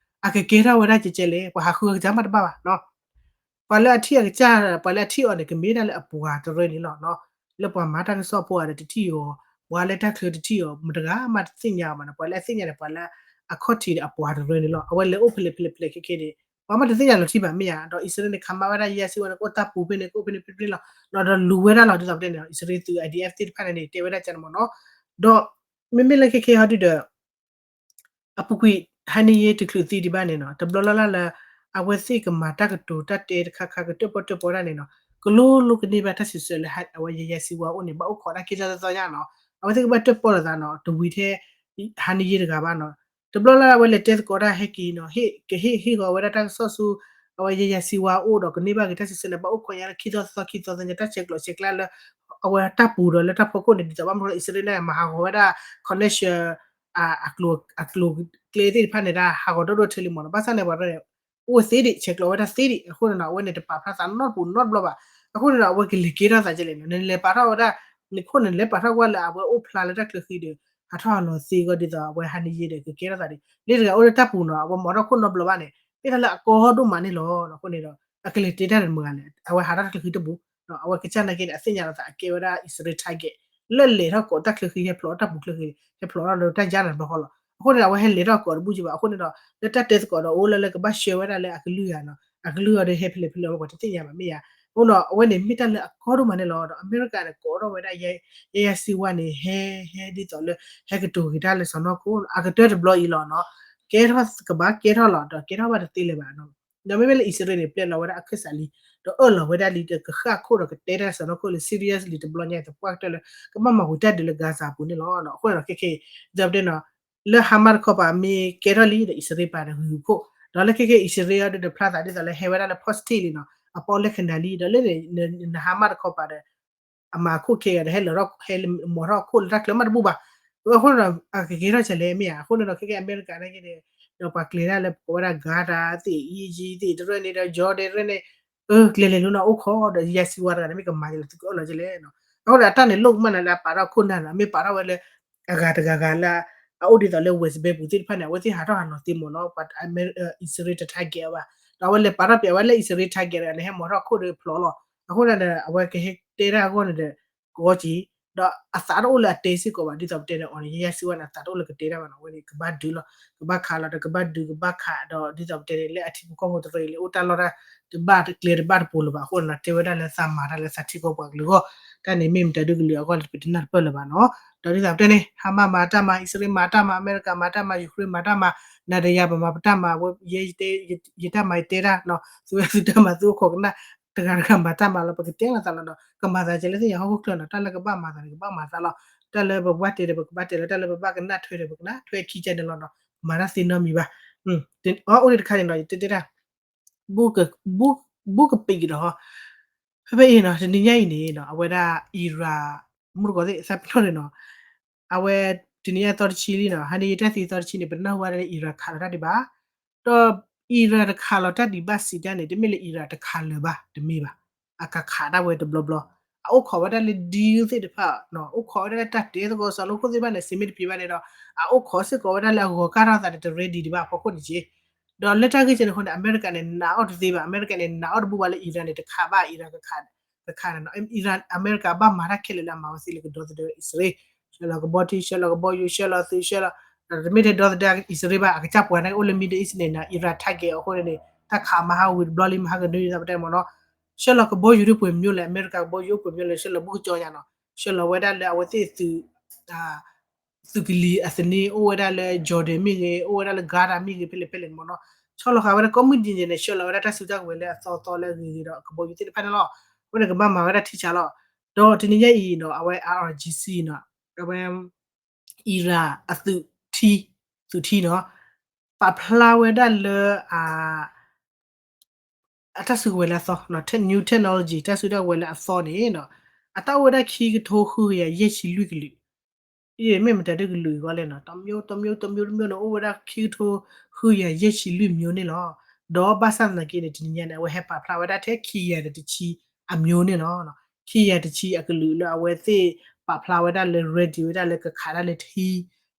အကကဲထီၣ်ဝဲဒၣ်ကဲကဲလဲၣ် ပှၤဟးဃုအကစၢ်မးတဘၣ်ဘၣ်နီၤ, ပှၤလၢအထံၣ်အကစၢ် ပှၤလၢအထံၣ်အီၤန့ၣ် ကမ့ၢ်ဒၣ်လၢအပှၤတရၢန့ၣ်လီၤနီၤ, လၢပှၤမၤတၢ်ကစီၣ်ဖိအီၤဒီးတထံၣ်အီၤ, ပှၤလၢတၢ်ချၢတထံၣ်အီၤ မတဂၤမးတသ့ၣ်ညါအီၤဘၣ်နီၤ, ပှၤလၢအသ့ၣ်ညါန့ၣ် ပှၤလၢအခီၣ်ထံးဒီးအပှၤတရၢန့ၣ်လီၤ, အဝဲလဲၤအိၣ်ဖဲလဲၣ်ဖဲလဲၣ်ဖဲလဲၣ်ခဲခဲန့ၣ် ပှၤမးတသ့ၣ်ညါလီၤထံၣ်ဘၣ်မ့ၢ်ဧါ, ဒီးအံၣ်စရ့လးန့ၣ် ခးမါဝဲဒၣ် Yahya Sinwar န့ၣ် ကအိၣ်တၢ်ပူၤဖဲန့ၣ် ကအိၣ်ဖဲန့ၣ်ဖဲဖဲန့ၣ်လီၤ, ဒီးလူၤဝဲဒၣ်လီၤ ဒ်သိးပတဲန့ၣ် အံၣ်စရ့လးသုး I D F သ့ၣ်တဖၣ်န့ၣ် တဲဝဲဒၣ်ကန့ၣ်မ့ၢ်နီၤ, ဒီး မ့မ့ၢ်လၢခဲခဲဟီဒုဒီး အပူၤကွံာ် Haniyeh တချုးသံဒံးဘၣ်န့ၣ်နီၤ, တဘျီလၢ်လၢ်လၢ အဝဲသ့ၣ်ကမၤတၢ်ကတိၤတၢ်တဲတခါခါ ကတၢၣ်ပီၣ်တၢၣ်ပီတၢ်န့ၣ်နီၤ, ကလိလိကန့ၢ်ဘၣ်တၢ်စံးဆၢလၢအဝဲ Yahya Sinwar အိၣ်န့ၣ် ဘၣ်အိၣ်ခိးတၢ်ခံသီသီညါနီၤ, အဝဲသ့ၣ်ကဘၣ်တၢၣ်ပီၣ်လိာ်သးနီၤ, တဝံၤထဲ Haniyeh တဂၤဘၣ်နီၤ, တဘျီလၢ်လၢ်အဝဲလဲၤတဲသကိးတၢ်ဟဲက့ၤနီၤ, ဟ့ၣ် ကဟ့ၣ်ဟ့ၣ်ဂီၤဝဲဒၣ်တၢ်ကစီၣ်ဆူ အဝဲ Yahya Sinwar အအိၣ်ဒီးကန့ၢ်ဘၣ်က့ၤတၢ်စံးဆၢန့ၣ် ဘၣ်အိၣ်ခိးညါလၢခံသီသီခံသီသီညါ တၢ်ဆဲးကျိးဆဲးကျၢလၢ အဝဲတၢ်ပူၤဒီးလၢတၢ်ဖီခိၣ်န့ၣ် ဒ်သိးဘၣ်မနုၤ အံၣ်စရ့လးန့ၣ်မၤဟးဂီၤဝဲဒၣ် connection အကျိၤ အကျိၤကျဲသ့ၣ်တဖၣ်န့ၣ် တၢ်ဟးဂီၤဒိၣ်ဒိၣ်ထဲလံမ့ၢ်နီၤ, ဘၣ်ဆၣ်န့ၣ် ပှၤတရၢန့ၣ် အိၣ်ဝဲသ့ဒံး ဆဲးကျိးဝဲဒၣ်သ့ဒံး, အဃိန့ၣ်နီၤ အဝဲန့ၣ်တပာ်ဖျါသးနီတပူၤနီတဘျီဘၣ်, အဃိန့ၣ်ဒီး အဝဲကလဲၤကဲထီၣ်သးကလဲၣ်နီၤ, နလဲၤပာ်ထီၣ်ဝဲဒၣ် နခိၣ်န့ၣ် လဲၤပာ်ထီၣ်ကွၢ်လၢအဝဲအိၣ်ဖျါလၢတၢ်ချၢဃံဒီး ဟးထီၣ်ဟးလီၤသ့အဂီၢ် ဒ်သိးအဝဲ Haniyeh ဒီးကကဲထီၣ်သးဒံး, လၢတဂၤအိၣ်လၢတၢ်ပူၤနီၤ အဝဲမၤထီၣ်ခိၣ်နီတဘျီဘၣ်န့ၣ် မ့ၢ်တၢ်လၢအကီဒိၣ်မးန့ၣ်လီၤ. အဃိန့ၣ်ဒီး အကလဲၤတဲတၢ်ဒီးမတၤဂၤလဲၣ်, အဝဲဟးထီၣ်တၢ်ချၢဃံတပူၤ, အဝဲကစၢ်နာ်က့န့ၣ် အသ့ၣ်ညါလီၤသးအကဲဝဲဒၣ်အံၣ်စရ့လး target လၢလဲၤထီၣ်ကိးတၢ်ချၢဃံ ဟဲဖျိးတၢ်ပူၤချၢဃံန့ၣ် ဟဲဖျိးထီၣ်လၢတၢ်ယါန့ၣ်တဘျီဃီလီၤ. အဃိန့ၣ်ဒီး အဝဲဟဲလဲၤထီၣ်ကိးတဘူၣ်က့ဘၣ်, အဃိန့ၣ်ဒီး လၢတၢ်တဲသကိးဒီးအိၣ်လၢလၢကဘၣ်ဆှၢဝဲဒၣ်လၢအကလုၢ်ဂၤနီၤ, အကလုၢ်ဂၤဒီးဟဲဖဲလဲၣ်ဖဲလဲၣ် ပှၤတသ့ၣ်ညါဘၣ်မ့ၢ်ဧါ, အဃိဒီး အဝဲန့ၣ်မ့ၢ်တၢ်လၢအကီဒိၣ်မးန့ၣ်လီၤ. ဒီးအမဲရကၤန့ၣ် ကိးထီၣ်ဝဲဒၣ် Yahya Sinwar န့ၣ် ဟဲ ဟဲဒ်သိးလၢ ဟဲကတိၤက့ၤတၢ်လၢစီၢ်နီၤခိၣ် အကတၢၢ်တဘျီအံၤလီၤနီၤ, ကဲထီၣ်ကဘၣ်ကဲထီၣ်လီၤ ဒီးကဲထီၣ်ဘၣ်တသ့လၢၤဘၣ်နီၤ. ဒီးမ့မ့ၢ်လၢအံၣ်စရ့လးန့ၣ် ပျဲလီၤဝဲဒၣ်အခၢၣ်စးလံ, ဒီးအၢၣ်လီၤဝဲဒၣ်လံ ဒီးကဃၣ်ခိၣ်ဒီးကတဲတၢ်လၢစီၢ်နီၤခိၣ်လၢ seriously တဘျီညါ သပှၢ်ကတၢၢ်လၢ ကဘၣ်မၤဝံၤတၢ်ဒုးလၢ Gaza အပူၤန့ၣ်လီၤ. အဃိန့ၣ်ဒီးခဲခဲအံၤ ဒ်သိးပတဲနီၤ လၢ Hamas တခီပၤမ့ၢ်ကဲထီၣ်လံဒီး အံၣ်စရ့လးပာ်ဒီးဂုာ်ခိၣ်, ဒီးလၢခဲခဲအံၤ အံၣ်စရ့လးဒီးဖျါသးဒ်သိးလၢဟဲဝဲဒၣ်လၢ positive လံနီၤ, အပီၣ်လဲၣ်ခနၤလံ, ဒီးလၢန့ၣ် န Hamas တခီပၤဒီး အမၤခိၣ်ခဲဂၤဒီး ဟဲလီၤထီၣ် ဟဲမၤထီၣ်ခိၣ်လၢတၢ်ချၢမးတဘူၣ်ဘၣ်. အဃိန့ၣ်ဒီး အကကဲထီၣ်ကလဲၣ်မ့ၢ်ဧါ, အဃိန့ၣ်ဒီး ခဲခဲအမဲရကၤနာ်က့န့ၣ် ဒီးပှၤကျဲၤတၢ်လၢပကိးဝဲဒၣ် Qatar သ့ၣ် Egypt သ့ၣ် တရၢန့ၣ်ဒီး Jordan တရၢန့ၣ် ကျဲၤလဲၤလိၤနီၤ အိၣ်ခိးဒီး Yahya Sinwar တဂၤန့ၣ် မ့ၢ်ကမၤကလဲၣ် သုကအၢၣ်လီၤကလဲၣ်နီၤ. အဃိဒီးအတၢ်န့ၣ်လိၣ်ကမၣ်န့ၣ်လၢအပာ်ထီၣ်ခိၣ်နၢ်နီၤ, မ့ၢ်ပာ်ထီၣ်ဝဲလၢ အဂၤတဂၤဂၤလၢ အအိၣ်ဒ်သိးလၢ West Bank ပူၤသ့ၣ်တဖၣ်န့ၣ် အဝဲသ့ၣ်ဟးထီၣ်ဟးလီၤသ့မ့ၢ်နီၤ, ပှၤအံၣ်စရ့လးတ target ဘၣ်, ဒီးအဝဲလဲၤပာ်ထီၣ်ပၠးဝဲလၢအံၣ်စရ့လး target တဂၤန့ၣ် ဟဲမၤထီၣ်ခိၣ်ဒီးဖျိးလီၤ. အဃိန့ၣ်ဒီး အဝဲကဟဲတဲတၢ်အဂီၢ်န့ၣ်ဒီး ကဝီကံၤ ဒီးအသးတအိၣ်လၢအတဲစ့ၢ်ကီးဘၣ်, ဒ်သိးပတဲန့ၣ်အီၤန့ၣ် Yahya Sinwar န့ၣ် အသးတအိၣ်လၢကတဲတၢ်ဘၣ်နီၤ, အဝဲန့ၣ် ကဘၣ်ဒုးလီၤ ကဘၣ်ခးလီၤ ဒီးကဘၣ်ဒုးကဘၣ်ခးဒီး ဒ်သိးပတဲန့ၣ် လၢအထံဖိကီၢ်ဖိတရၢအံၤလၢအိၣ်တၢ်လီၢ်တၢ် တဘၣ်တကျဲတဘၣ်တပူၤလၢၤဘၣ်. အဃိန့ၣ် တဲဝဲဒၣ်လၢသးမၤတၢ်လၢသးထံကီၢ်ပှၤကလုာ်အဂီၢ်, တၢ်န့ၣ်မ့ၢ်မတၤဒုကလုာ်အဂီၢ်လၢပတနၢ်တပၢၢ်လၢၤဘၣ်နီၤ. ဒီးဒ်သိးပတဲန့ၣ် Hamas မၤတၢ်မၤ, အံၣ်စရ့လးမၤတၢ်မၤ, အမဲရကၤမၤတၢ်မၤ, Ukraine မၤတၢ်မၤ, နၤဒီးယၤပမၤပတၢ်မၤ, ယတၢ်မၤယတဲတၢ်နီၤ, သုဝဲသုတၢ်မၤသုအိၣ်ခိးကနၣ်, တဂၤတဂၤမၤတၢ်မၤလီၤ, ပကတဲလိာ်သးလီၤနီၤ, ကမၤသးကဲလၢသ့ၣ်ညါဟီၣ်ခိၣ်ချၢနီၤ, တၢ်လၢကဘၣ်မၤသးန့ၣ် ကဘၣ်မၤသးလီၤ, တၢ်လၢပကဘၣ်တဲဒီးပကဘၣ်တဲလီၤ, တၢ်လၢပဘၣ်ကနၣ်ထွဲဒီးပကနၣ်ထွဲခံကဲန့ၣ်လီၤနီၤ, မၤတၢ်သ့နီတမံၤဘၣ်. အအိၣ်ဒံးတခါန့ၣ်နီၤ ယတဲတဲတၢ် ဘူးကပံးကဒီး, ဖဲဖဲအံၤနီၤ တနံၤညါအံၤန့ၣ်နီၤ အဝဲဒၣ် Iran မုၢ်တကိးသ့ၣ် သးပ့ၤနီၣ်န့ၣ်နီၤ, အဝဲတနံၤညါသီတဆံလံနီၤ, ဟါန့ၣ်ယတၢ်သံသီတဆံန့ၣ် ပနၢ်ဟူဝဲဒၣ်လၢ Iran ခးလီၤတၢ်ဒံးဘၣ်, ဒီး Iran တခးလီၤတၢ်ဒံးဘၣ်စံးတၢ်န့ၣ် တမ့ၢ်လၢ Iran တခးလၢၤဘၣ် တမ့ၢ်ဘၣ်, အကခးတၢ်ဝဲတဘျီဘျီ, အအိၣ်ခိးဝဲဒၣ်လၢ deal သ့ၣ်တဖၣ်, အိၣ်ခိးဝဲဒၣ်လၢတၢ်တဲသကိးစီၤလိခိၣ်သ့ၣ်တဖၣ်န့ၣ် စံးမ့ၢ်တဖံးဘၣ်န့ၣ်ဒီး အအိၣ်ခိးစ့ၢ်ကီးဝဲဒၣ်လၢအဂီၤကၢ်ထီၣ်သးန့ၣ် တ ready ဒံးဘၣ်အဖီခိၣ်န့ၣ်က့ ဒီးလၢတၢ်ဂ့ၢ်ကဲန့ၣ်အဃိန့ၣ် အမဲရကၤန့ၣ် နာ်အီၤတသ့ဘၣ်, အမဲရကၤန့ၣ် နာ်အီၤတဘူၣ်ဘၣ်လၢ Iran န့ၣ် တခးဘၣ် Iran ကခး, တခးန့ၣ်နီၤ, Iran အမဲရကၤဘၣ်မၤတၢ်ခဲလၢာ်လၢအမၤဝဲသ့လၢကဒီသဒၢအံၣ်စရ့လး, ဆှၢလီၤကဘီထံ ဆှၢလီၤကဘီယူၤ ဆှၢလီၤသုး ဆှၢလီၤ, တမ့ၢ်ထဲဒီသဒၢအံၣ်စရ့လးဘၣ်, အကစၢ်ပှၤန့ၣ်အိၣ်လၢ Middle East န့ၣ်နီၤ Iran target အဃိန့ၣ် တၢ်ခးမဟါဝံၤတဘျီလံ မဟါကနွံလံ သးပတဲမ့ၢ်နီၤ, ဆှၢလီၤကဘီယူၤဒ်ပှဲၤမျိလဲၣ်, အမဲရကၤကဘီယူၤအိၣ်ပှဲၤမျိလဲၣ်, ဆှၢလီၤဘူးကကၠီညါနီၤ, ဆှၢလီၤဝဲဒၣ်လၢအဝဲသ့ၣ်သုး သုးကလံၤအသန့ အိၣ်ဝဲဒၣ်လၢ Jordan မ့ၢ်ဂ့ၤ, အိၣ်ဝဲဒၣ်လၢ Qatar မ့ၢ်ဂ့ၤ ဖဲလဲၣ်ဖဲလဲၣ်န့ၣ်မ့ၢ်နီၤ, ဆီလီၤဃာ်ဝဲဒၣ်ကိးမုၢ်နံၤဒဲးန့ၣ် ဆှၢလီၤဝဲဒၣ်တၢ်စုတၢ်ကဝဲၤလၢအသီသီလၢအဂ့ၤဂ့ၤဒီးကဘီယူၤသ့ၣ်တဖၣ်န့ၣ်လီၤ. အဝဲန့ၣ်ကဘၣ်မၤဝဲဒၣ်ထံဆးလီၤ. ဒီးတနံၤညါအံၤနီၤ အဝဲ I R G C နီၤ အဝဲ Iran အသုးထံ သုးထံနီၤ ပာ်ဖျါဝဲဒၣ်လၢ အတၢ်စုကဝဲၤလၢအသီ new technology တၢ်စုတၢ်ကဝဲၤလၢအသီန့ၣ်နီၤ အတၢ်အိၣ်ဝဲဒၣ်ခံကထိဃုကယၤယဲၢ်ဆံလွံၢ်ကလုာ် မ့ၢ်မတၤဒ်ကလုာ်အဂီၢ်လဲၣ်နီၤ တမျိုး တမျိုး တမျိုး တမျိုး န့ၣ် အိၣ်ဝဲဒၣ်ခံကထိဃုကယၤယဲၢ်ဆံလွံၢ်မျိုးန့ၣ်လီၤ. ဒီးဘၣ်ဆၣ်သနာ်က့န့ၣ် တနံၤညါန့ၣ် အဝဲဟဲပာ်ဖျါဝဲဒၣ်ထဲခံကယၤတဆံအမျိုးန့ၣ်လီၤ. ခံကယၤတဆံအကလုာ်လၢအဝဲသ့ၣ်ပာ်ဖျါဝဲဒၣ်လၢ ready ဝဲဒၣ်လၢကခးဒၣ်လၢထံ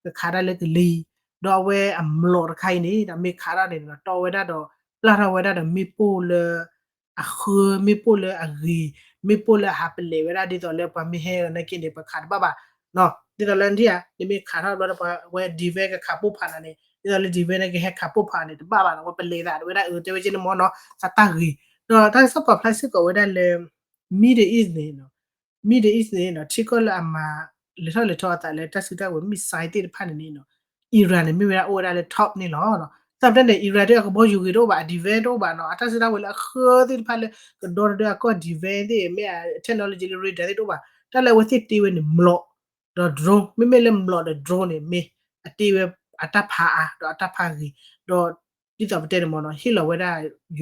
ကခးဒၣ်လၢကလံၤ ဒီးအဝဲအမျိာ်တခါအံၤန့ၣ် ဒီးမ့ၢ်ခးထီၣ်န့ၣ်ဒီး တီဝဲဒၣ်ဒီး ပျၢ်ထီၣ်ဝဲဒၣ်ဒီးမ့ၣ်ပိၢ်လၢ အဃၢ မ့ၣ်ပိၢ်လၢအဂ့ၤ မ့ၣ်ပိၢ်လၢအဟးပလဲာ်ဝဲဒၣ် ဒ်သိးလၢပှၤမ့ၢ်ဟဲနာ်က့န့ၣ် ပှၤခးတဘၣ်ဘၣ် ဒ်သိးလၢနထံၣ်ဧါ နမ့ၢ်ခးထီၣ်ဘျီဒီးပှၤဝဲ device ကခးပိၢ်ဖးနၤန့ၣ် ဒ်သိးလၢ device န့ၣ် ကဟဲခးပိၢ်ဖးနၤန့ၣ် တဘၣ်ဘၣ်နီၤ ဝဲပလဲၤသးဝဲဒၣ်အၢ တဲဝဲက့န့ၣ်မ့ၢ်နီၤ သးတၢ်ဂ့ၤ ဒီးတၢ်ကစီၣ်ပာ်ဖျါစ့ၢ်ကီးဝဲဒၣ်လၢ Middle East န့ၣ် Middle East န့ၣ်နီၤ ထံကီၢ်လၢအမၤ လဲၤထီၣ်လဲၤထီအသးလၢတၢ်စုတၢ်ဝဲၤ missile သ့ၣ်တဖၣ်န့ၣ်န့ၣ်နီၤ Iran န့ၣ် မ့ၢ်ဝဲဒၣ်အိၣ်ဝဲဒၣ်လၢ top န့ၣ်လီၤ. သတးပတဲန့ၣ် Iran ဒ်အကဘီယူၤဂ့ၤတအိၣ်ဘၣ် အ device တအိၣ်ဘၣ်နီၤ အတၢ်စုတၢ်ဝဲၤလၢအဃၢသ့ၣ်တဖၣ်လၢ ကဒီတဒၢအကီၢ် device သ့ၣ် မ့ၢ်အ technology လၢ radar သ့ၣ်တအိၣ်ဘၣ် တၢ်လၢအဝဲသ့ၣ်တ့ဝဲန့ၣ် မျိာ် ဒီး drone မ့မ့ၢ်လၢမျိာ်ဒီး drone န့ၣ် မ့ၢ်အတ့ဝဲအတၢ်ဖးအါ ဒီးအတၢ်ဖးဂ့ၤ ဒီး ဒ်သိးပတဲန့ၣ်မ့ၢ်နီၤ ဟ့ၣ်လီၤဝဲဒၣ်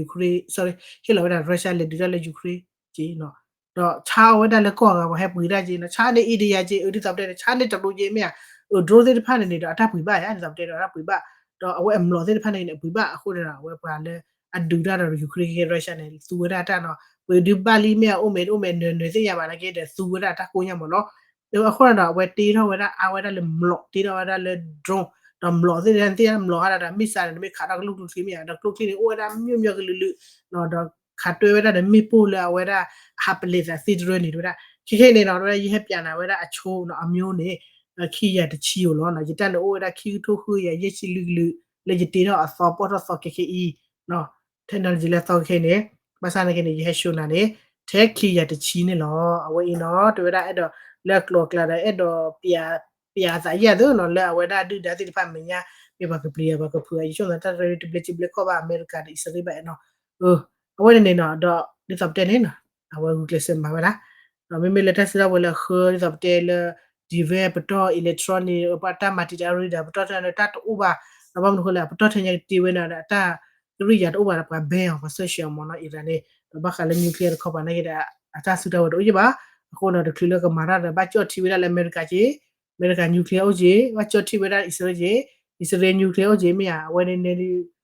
Ukraine sorry ဟ့ၣ်လီၤဝဲဒၣ် Russia လဲၤဒုးတၢ်လၢ Ukraine က့နီၤ ဒီးဆါအီၤဝဲဒၣ်လၢကီၢ်အဂၤ ပှၤဟဲပှ့ၤတၢ်က့နီၤ ဆါန့ၣ် အ့ဒယၤက့ အၢ ဒ်သိးပတဲန့ၣ် ဆါန့ၣ် တရူးက့ မ့ၢ်ဧါ အၢ drone သ့ၣ်တဖၣ်န့ၣ်န့ၣ်ဒီး အတၢ်ပှ့ၤဘၣ်ယါ ဒ်သိးပတဲဒီး အတၢ်ပှ့ၤဘၣ် ဒီးအဝဲအမျိာ်သ့ၣ်တဖၣ်န့ၣ်န့ၣ် အပှ့ၤဘၣ် အဃိန့ၣ်ဒီး အဝဲပှၤလၢအဒုးတၢ်ဒီး Ukraine က့ Russia န့ၣ် သူဝဲဒၣ်တၢ်နီၤ ပှ့ၤဒုးဘၣ်လံ မ့ၢ်ဧါ အိၣ်မဲာ်အိၣ်မဲာ်နၢၤနၢၤသ့ၣ်ညါဘၣ်နာ်က့ဒီး သူဝဲဒၣ်တၢ်ကိညါမ့ၢ်နီၤ အဃိန့ၣ်ဒီး အဝဲတ့ထီၣ်ဝဲဒၣ်အါဝဲဒၣ်လၢမျိာ် တ့ထီၣ်ဝဲဒၣ်လၢ drone ဒီးမျိာ်သ့ၣ်တဖၣ်န့ၣ် သ့ၣ်ညါမျိာ်ဟါဒၣ်ဒီး missile န့ၣ် တမ့ၢ်ခးထီၣ်ကလိၣ်ကျိချံမ့ၢ်ဧါ ဒီးကျိချံန့ၣ် အိၣ်ဝဲဒၣ်မျိၢ်မျိၢ်ကလုာ်လုာ် ဒီးခးတွဲဝဲဒၣ်ဒီးမ့ၣ်ပိၢ်လၢအဝဲဒၣ် အဟးပလဲၤသးသ့တရၢန့ၣ် တဝဲဒၣ် ခဲခဲအံၤန့ၣ်နီၤ တဝဲဒၣ် ယဟဲပျးနၤဝဲဒၣ်အဆိနီၤ အမျိုးန့ၣ် ခံကယၤတဆံဧိၤလီၤနီၤ ယတၢ်န့ၣ်အိၣ်ဝဲဒၣ်ခံကထိဃုကယၤယဲၢ်ဆံလွံၢ်ကလုာ် လၢယတ့ထီၣ်အသီပီၣ်ထီၣ်သီခဲခဲအံၤ technology လၢအသီခဲခဲအံၤန့ၣ် ဘၣ်ဆၣ်နာ်က့န့ၣ် ယဟဲ show နၤန့ၣ် ထဲခံကယၤတဆံန့ၣ်လီၤ အဝဲအံၤနီၤ တဝဲဒၣ်အဲၣ်ဒိး လၢအကျိၤအကျဲဒီး အဲၣ်ဒိး ပျးသးယဲၢ်သ့နီၤ လၢအဝဲဒၣ်ဒုၣ်ဒါသ့ၣ်တဖၣ်မဲာ်ညါ မ့ၢ်ပှၤကပျံၤယၤပှၤကဖုးယၤ ယဆိကမိၣ် တၢ်ရ့တဘျဲၣ်စံဘျဲၣ်ကီၢ်ဘၣ် အမဲရကၤဒီးအံၣ်စရ့လးဘၣ်နီၤ အဝဲန့ၣ်န့ၣ်နီၤ ဒီးဒ်သိးပတဲန့ၣ်နီၤ အဝဲဂုာ်ကျဲးစၢးမၤဝဲဒၣ် ဒီးမ့မ့ၢ်လၢတၢ်စုတၢ်ဝဲၤလၢအဃၢ ဒ်သိးပတဲလၢ device ပတီၢ် electronic ပှၤတၢ်မၤတံာ်တာ် radar ပတီၢ်ထဲန့ၣ် တၢ်တအိၣ်ဘၣ် ဒီးဘၣ်မနုၤအဃိလဲၣ် အပတီၢ်ထဲညါကတ့ဝဲန့ၣ်ဒီး အတၢ်ကရံၣ်ယၤတအိၣ်ဘၣ်ဒီး ပှၤ ban အီၤ ပှၤ sanction အီၤမ့ၢ်နီၤ Iran န့ၣ် ဒီးဘၣ်ဃးလၢ nuclear တခီပၤနာ်က့ဒီး အတၢ်စုတၢ်ဝဲၤတအိၣ်ယံၣ်ဘၣ် အဃိန့ၣ် တချုးလၢကမၤတၢ်ဒီး ဘၣ်ကၠီၣ်ထံဝဲဒၣ်လၢအမဲရကၤက့ အမဲရကၤ nuclear အိၣ်က့ ဘၣ်ကၠီၣ်ထံဝဲဒၣ်အံၣ်စရ့လးက့ အံၣ်စရ့လး nuclear အိၣ်က့ မ့ၢ်ဧါ အဝဲန့ၣ်န့ၣ်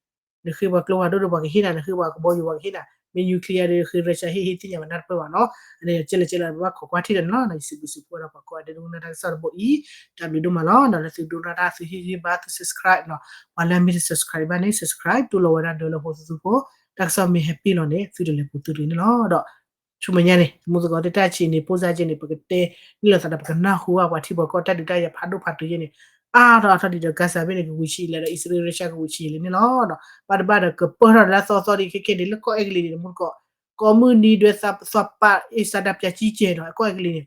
နဃ့ပှၤကျိဖးဒိၣ်ဒီးပှၤကဟ့ၣ်နၤ နဃ့ပှၤကဘီယူၤပှၤကဟ့ၣ်နၤ မ့ၢ် nuclear ဒီးဃ့ Russia ဟ့ၣ်ဟ့ၣ်သ့ၣ်ညါဘၣ်နၢ်တပၢၢ်ဘၣ်နီၤ အန့ၣ်ကဲလဲၣ်ကဲလဲၣ် ပဘၣ်ခိးကွၢ်ထံၣ်ဒီးန့ၣ်လီၤ ယစံးဘျုးစံးဖှိၣ်ဝဲဒၣ်ပှၤကိးဂၤဒဲး ဒိကနၣ်တၢ်ကစီၣ်တဘိအံၤ တၢ်ဘျုးဒိၣ်မးလီၤ ဒီးလၢသုဒိကနၣ်တၢ်သုဟ့ၣ်ဂံၢ်ဘါသု subscribe နီၤ ပှၤလၢအမ့ၢ်တ subscribe ဘၣ်န့ၣ် subscribe တူၢ်လိာ်ဝဲဒၣ်ဒၢလၢဖိသုသုဖိ တၢ်ကစီၣ်မ့ၢ်ဟဲပ့ၢ်လီၤန့ၣ် သုတလဲၤပူၤသုတဂ့ၤန့ၣ်လီၤ ဒီး ဆူမဲာ်ညါန့ၣ် မူသကိးသ့ၣ်တၢ်ဆံးန့ၣ် ပိၢ်စၢ်က့န့ၣ် ပကတဲန့ၢ်လိာ်သးဒီး ပကနၢ်ဟူဘၣ်ပှၤထံပှၤကီၢ်တၢ်ဒုးတၢ်ယၤဖးဒိၣ်ဖးတုၤယဲန့ၣ် အါထီၣ်အါထီၣ်ဒံးဒီး Gaza ဘ့ၣ်န့ၣ် ကဝံၤဆံးလဲၣ်ဒီး အံၣ်စရ့လး Russia ကဝံၤဆံးလဲၣ်န့ၣ်လီၤ. ဘၣ်တဘၣ်ဒီး ကပၢၢ်ထီၣ်လၢအသီသီဒံးခဲခဲန့ၣ် လၢကီၢ်အဲကလံးန့ၣ် မူသကိး ကိးမုၢ်နံၤဒွဲသးပာ်အ့ၣ် ဆန္ဒပြကြီးကျယ် နီၤ ကီၢ်အဲကလံးန့ၣ်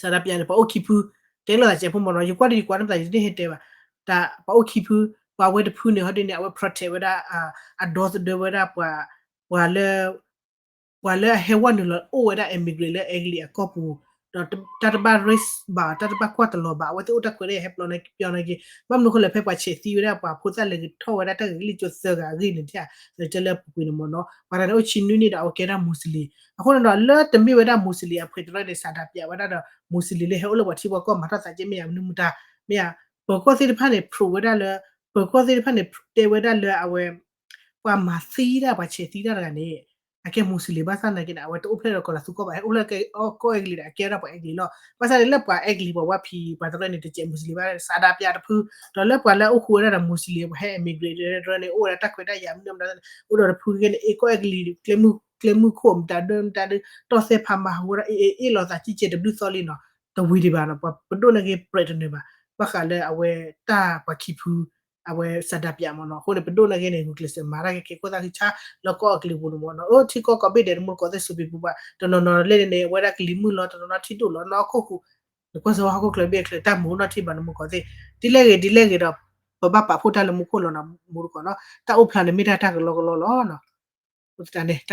ဆန္ဒပြန့ၣ် ပှၤအိၣ်ခံဖု တဲလိာ်သးစဲးဖိမ့ၢ်နီၤ ယကွၢ်ဒီးယကွၢ်န့ၣ်သး ယတဟ့ၣ်တဲဘၣ် တၢ်ပှၤအိၣ်ခံဖု ပှၤဝဲတဖုန့ၣ် ဟီဒ်န့ၣ် အဝဲ protect ဝဲဒၣ် အဒီသဒၢဝဲဒၣ်ပှၤ ပှၤလၢ ပှၤလၢအဟဲဝဲနုာ်လီၤအိၣ်ဝဲဒၣ် immigrant လၢအဲကလံးအကီၢ်ပူၤ ဒီးတၢ်တဘၣ် race ဘၣ် တၢ်တဘၣ်ကွၢ်တလီၤဘၣ် အဝဲသ့ၣ်အိၣ်တၢ်ခွဲးတၢ်ယာ်ဟဲပျီန့ၣ်ပျီန့ၣ်က့ ဘၣ်မနုၤအဃိလဲၣ် ဖဲပှၤဆဲးသံဝဲဒၣ်ပှၤဖိသၣ်လဲၤကလံၣ်ကၠိသၢဂၤအဂ့ၢ်န့ၣ် တဲလၢပူၤကွံာ်န့ၣ်မ့ၢ်နီၤ ပှၤတဂၤန့ၣ်အိၣ်ဆံနွံနံၣ်ဒီး အဝဲကဲဒၣ် Muslim အဃိန့ၣ်ဒီး လၢတမ့ၢ်ဝဲဒၣ် Muslim အဖှဲးတရၢန့ၣ် ဆန္ဒပြဝဲဒၣ်ဒီး Muslim လၢဟဲအိၣ်လၢပှၤထံပှၤကီၢ်မၤထီၣ်သးကဲမ့ၢ်ယါ မနုၤမတၤ မ့ၢ်ဧါ ပၢၤကီၢ်သ့ၣ်တဖၣ်န့ၣ် prove ဝဲဒၣ်လၢ ပၢၤကီၢ်သ့ၣ်တဖၣ်န့ၣ် တဲဝဲဒၣ်လၢအဝဲ ပှၤမၤသံတၢ် ပှၤဆဲးသံတၢ်တဂၤန့ၣ် အကဲ Muslim ဘၣ်ဆၣ်သနာ်က့န့ၣ် အဝဲတအိၣ်ဖျဲၣ်ဒီးကီၤလၤသူကီၢ်ဘၣ် ဟဲအိၣ်လၢကီၢ်အဲကလံးဒီး အကဲဝဲဒၣ်ပှၤအဲကလံးလီၤ. ဘၣ်ဆၣ်န့ၣ် လၢပှၤအဲကလံး ပှၤဝါဖံး ပှၤတရၢန့ၣ် တစဲး Muslim ဘၣ် ဆန္ဒပြတဖု ဒီးလၢပှၤလၢအအိၣ်ဃူဝဲဒၣ်ဒီး Muslim ပှၤဟဲ immigrant တရၢန့ၣ် အိၣ်ဝဲဒၣ်တၢ်ခွဲးတၢ်ယာ် မနုၤမတၤ အိၣ်ဒီးတဖုကဲန့ၣ် အ့ၣ် ကီၢ်အဲကလံး ကျဲမုၢ်ခိၣ်မတၤဒၢမတၤဒုး တီၢ်သဲဖးမၤဟူဝဲဒၣ် အ့ၣ် အ့ၣ် အ့ၣ်လိာ်သးကံၢ်ကဲတဘျုးသီလံနီၤ တဝံၤဒံးဘၣ်နီၤ ပှၤပဒိၣ်န့ၢ်က့ ပြဲးတနၢၤဘၣ် ဘၣ်ဃးလၢအဝဲတၢ်ပှၤခံဖု အဝဲဆန္ဒပြမ့ၢ်နီၤ အဃိန့ၣ် ပဒိၣ်န့ၢ်က့န့ၣ် ဂုာ်ကျဲးစၢးမၤတၢ်ကဲကဲခိၣ်သၣ်ဃံဆါ လၢကီၢ်အဲကလံးပူၤန့ၣ်မ့ၢ်နီၤ အၢ ထံကီၢ်ကိးဘ့ၣ်ဒဲးတမူတကိးသ့ၣ်စူးပံပူၤဘၣ် တနီၤနီၤလဲၣ်န့ၣ် အဝဲဒၣ်ကလံၤမုၢ်လီၤ တနီၤနီၤထံဒိၣ်လီၤ နီၢ်ခိၣ်ဃူ နကွၢ်စၢၤဝဲဟီၣ်ခိၣ်ချၢဘ့ၣ်ချၢ တၢ်မူနီၢ်ထံဘၣ်န့ၣ်မူတကိးသ့ၣ် ဒ်လဲၣ်ဂ့ၤ ဒ်လဲၣ်ဂ့ၤဒီး ပဘၣ်ပာ်ဖှိၣ်တၢ်လၢမူခိၣ်လီၤနီၤ မူတကိးနီၤ တၢ်အိၣ်ဖျါန့ၣ်မ့ၢ်ဒၣ်တၢ်ကလီကလီလီၤ. အဃိသတးန့ၣ် တၢ်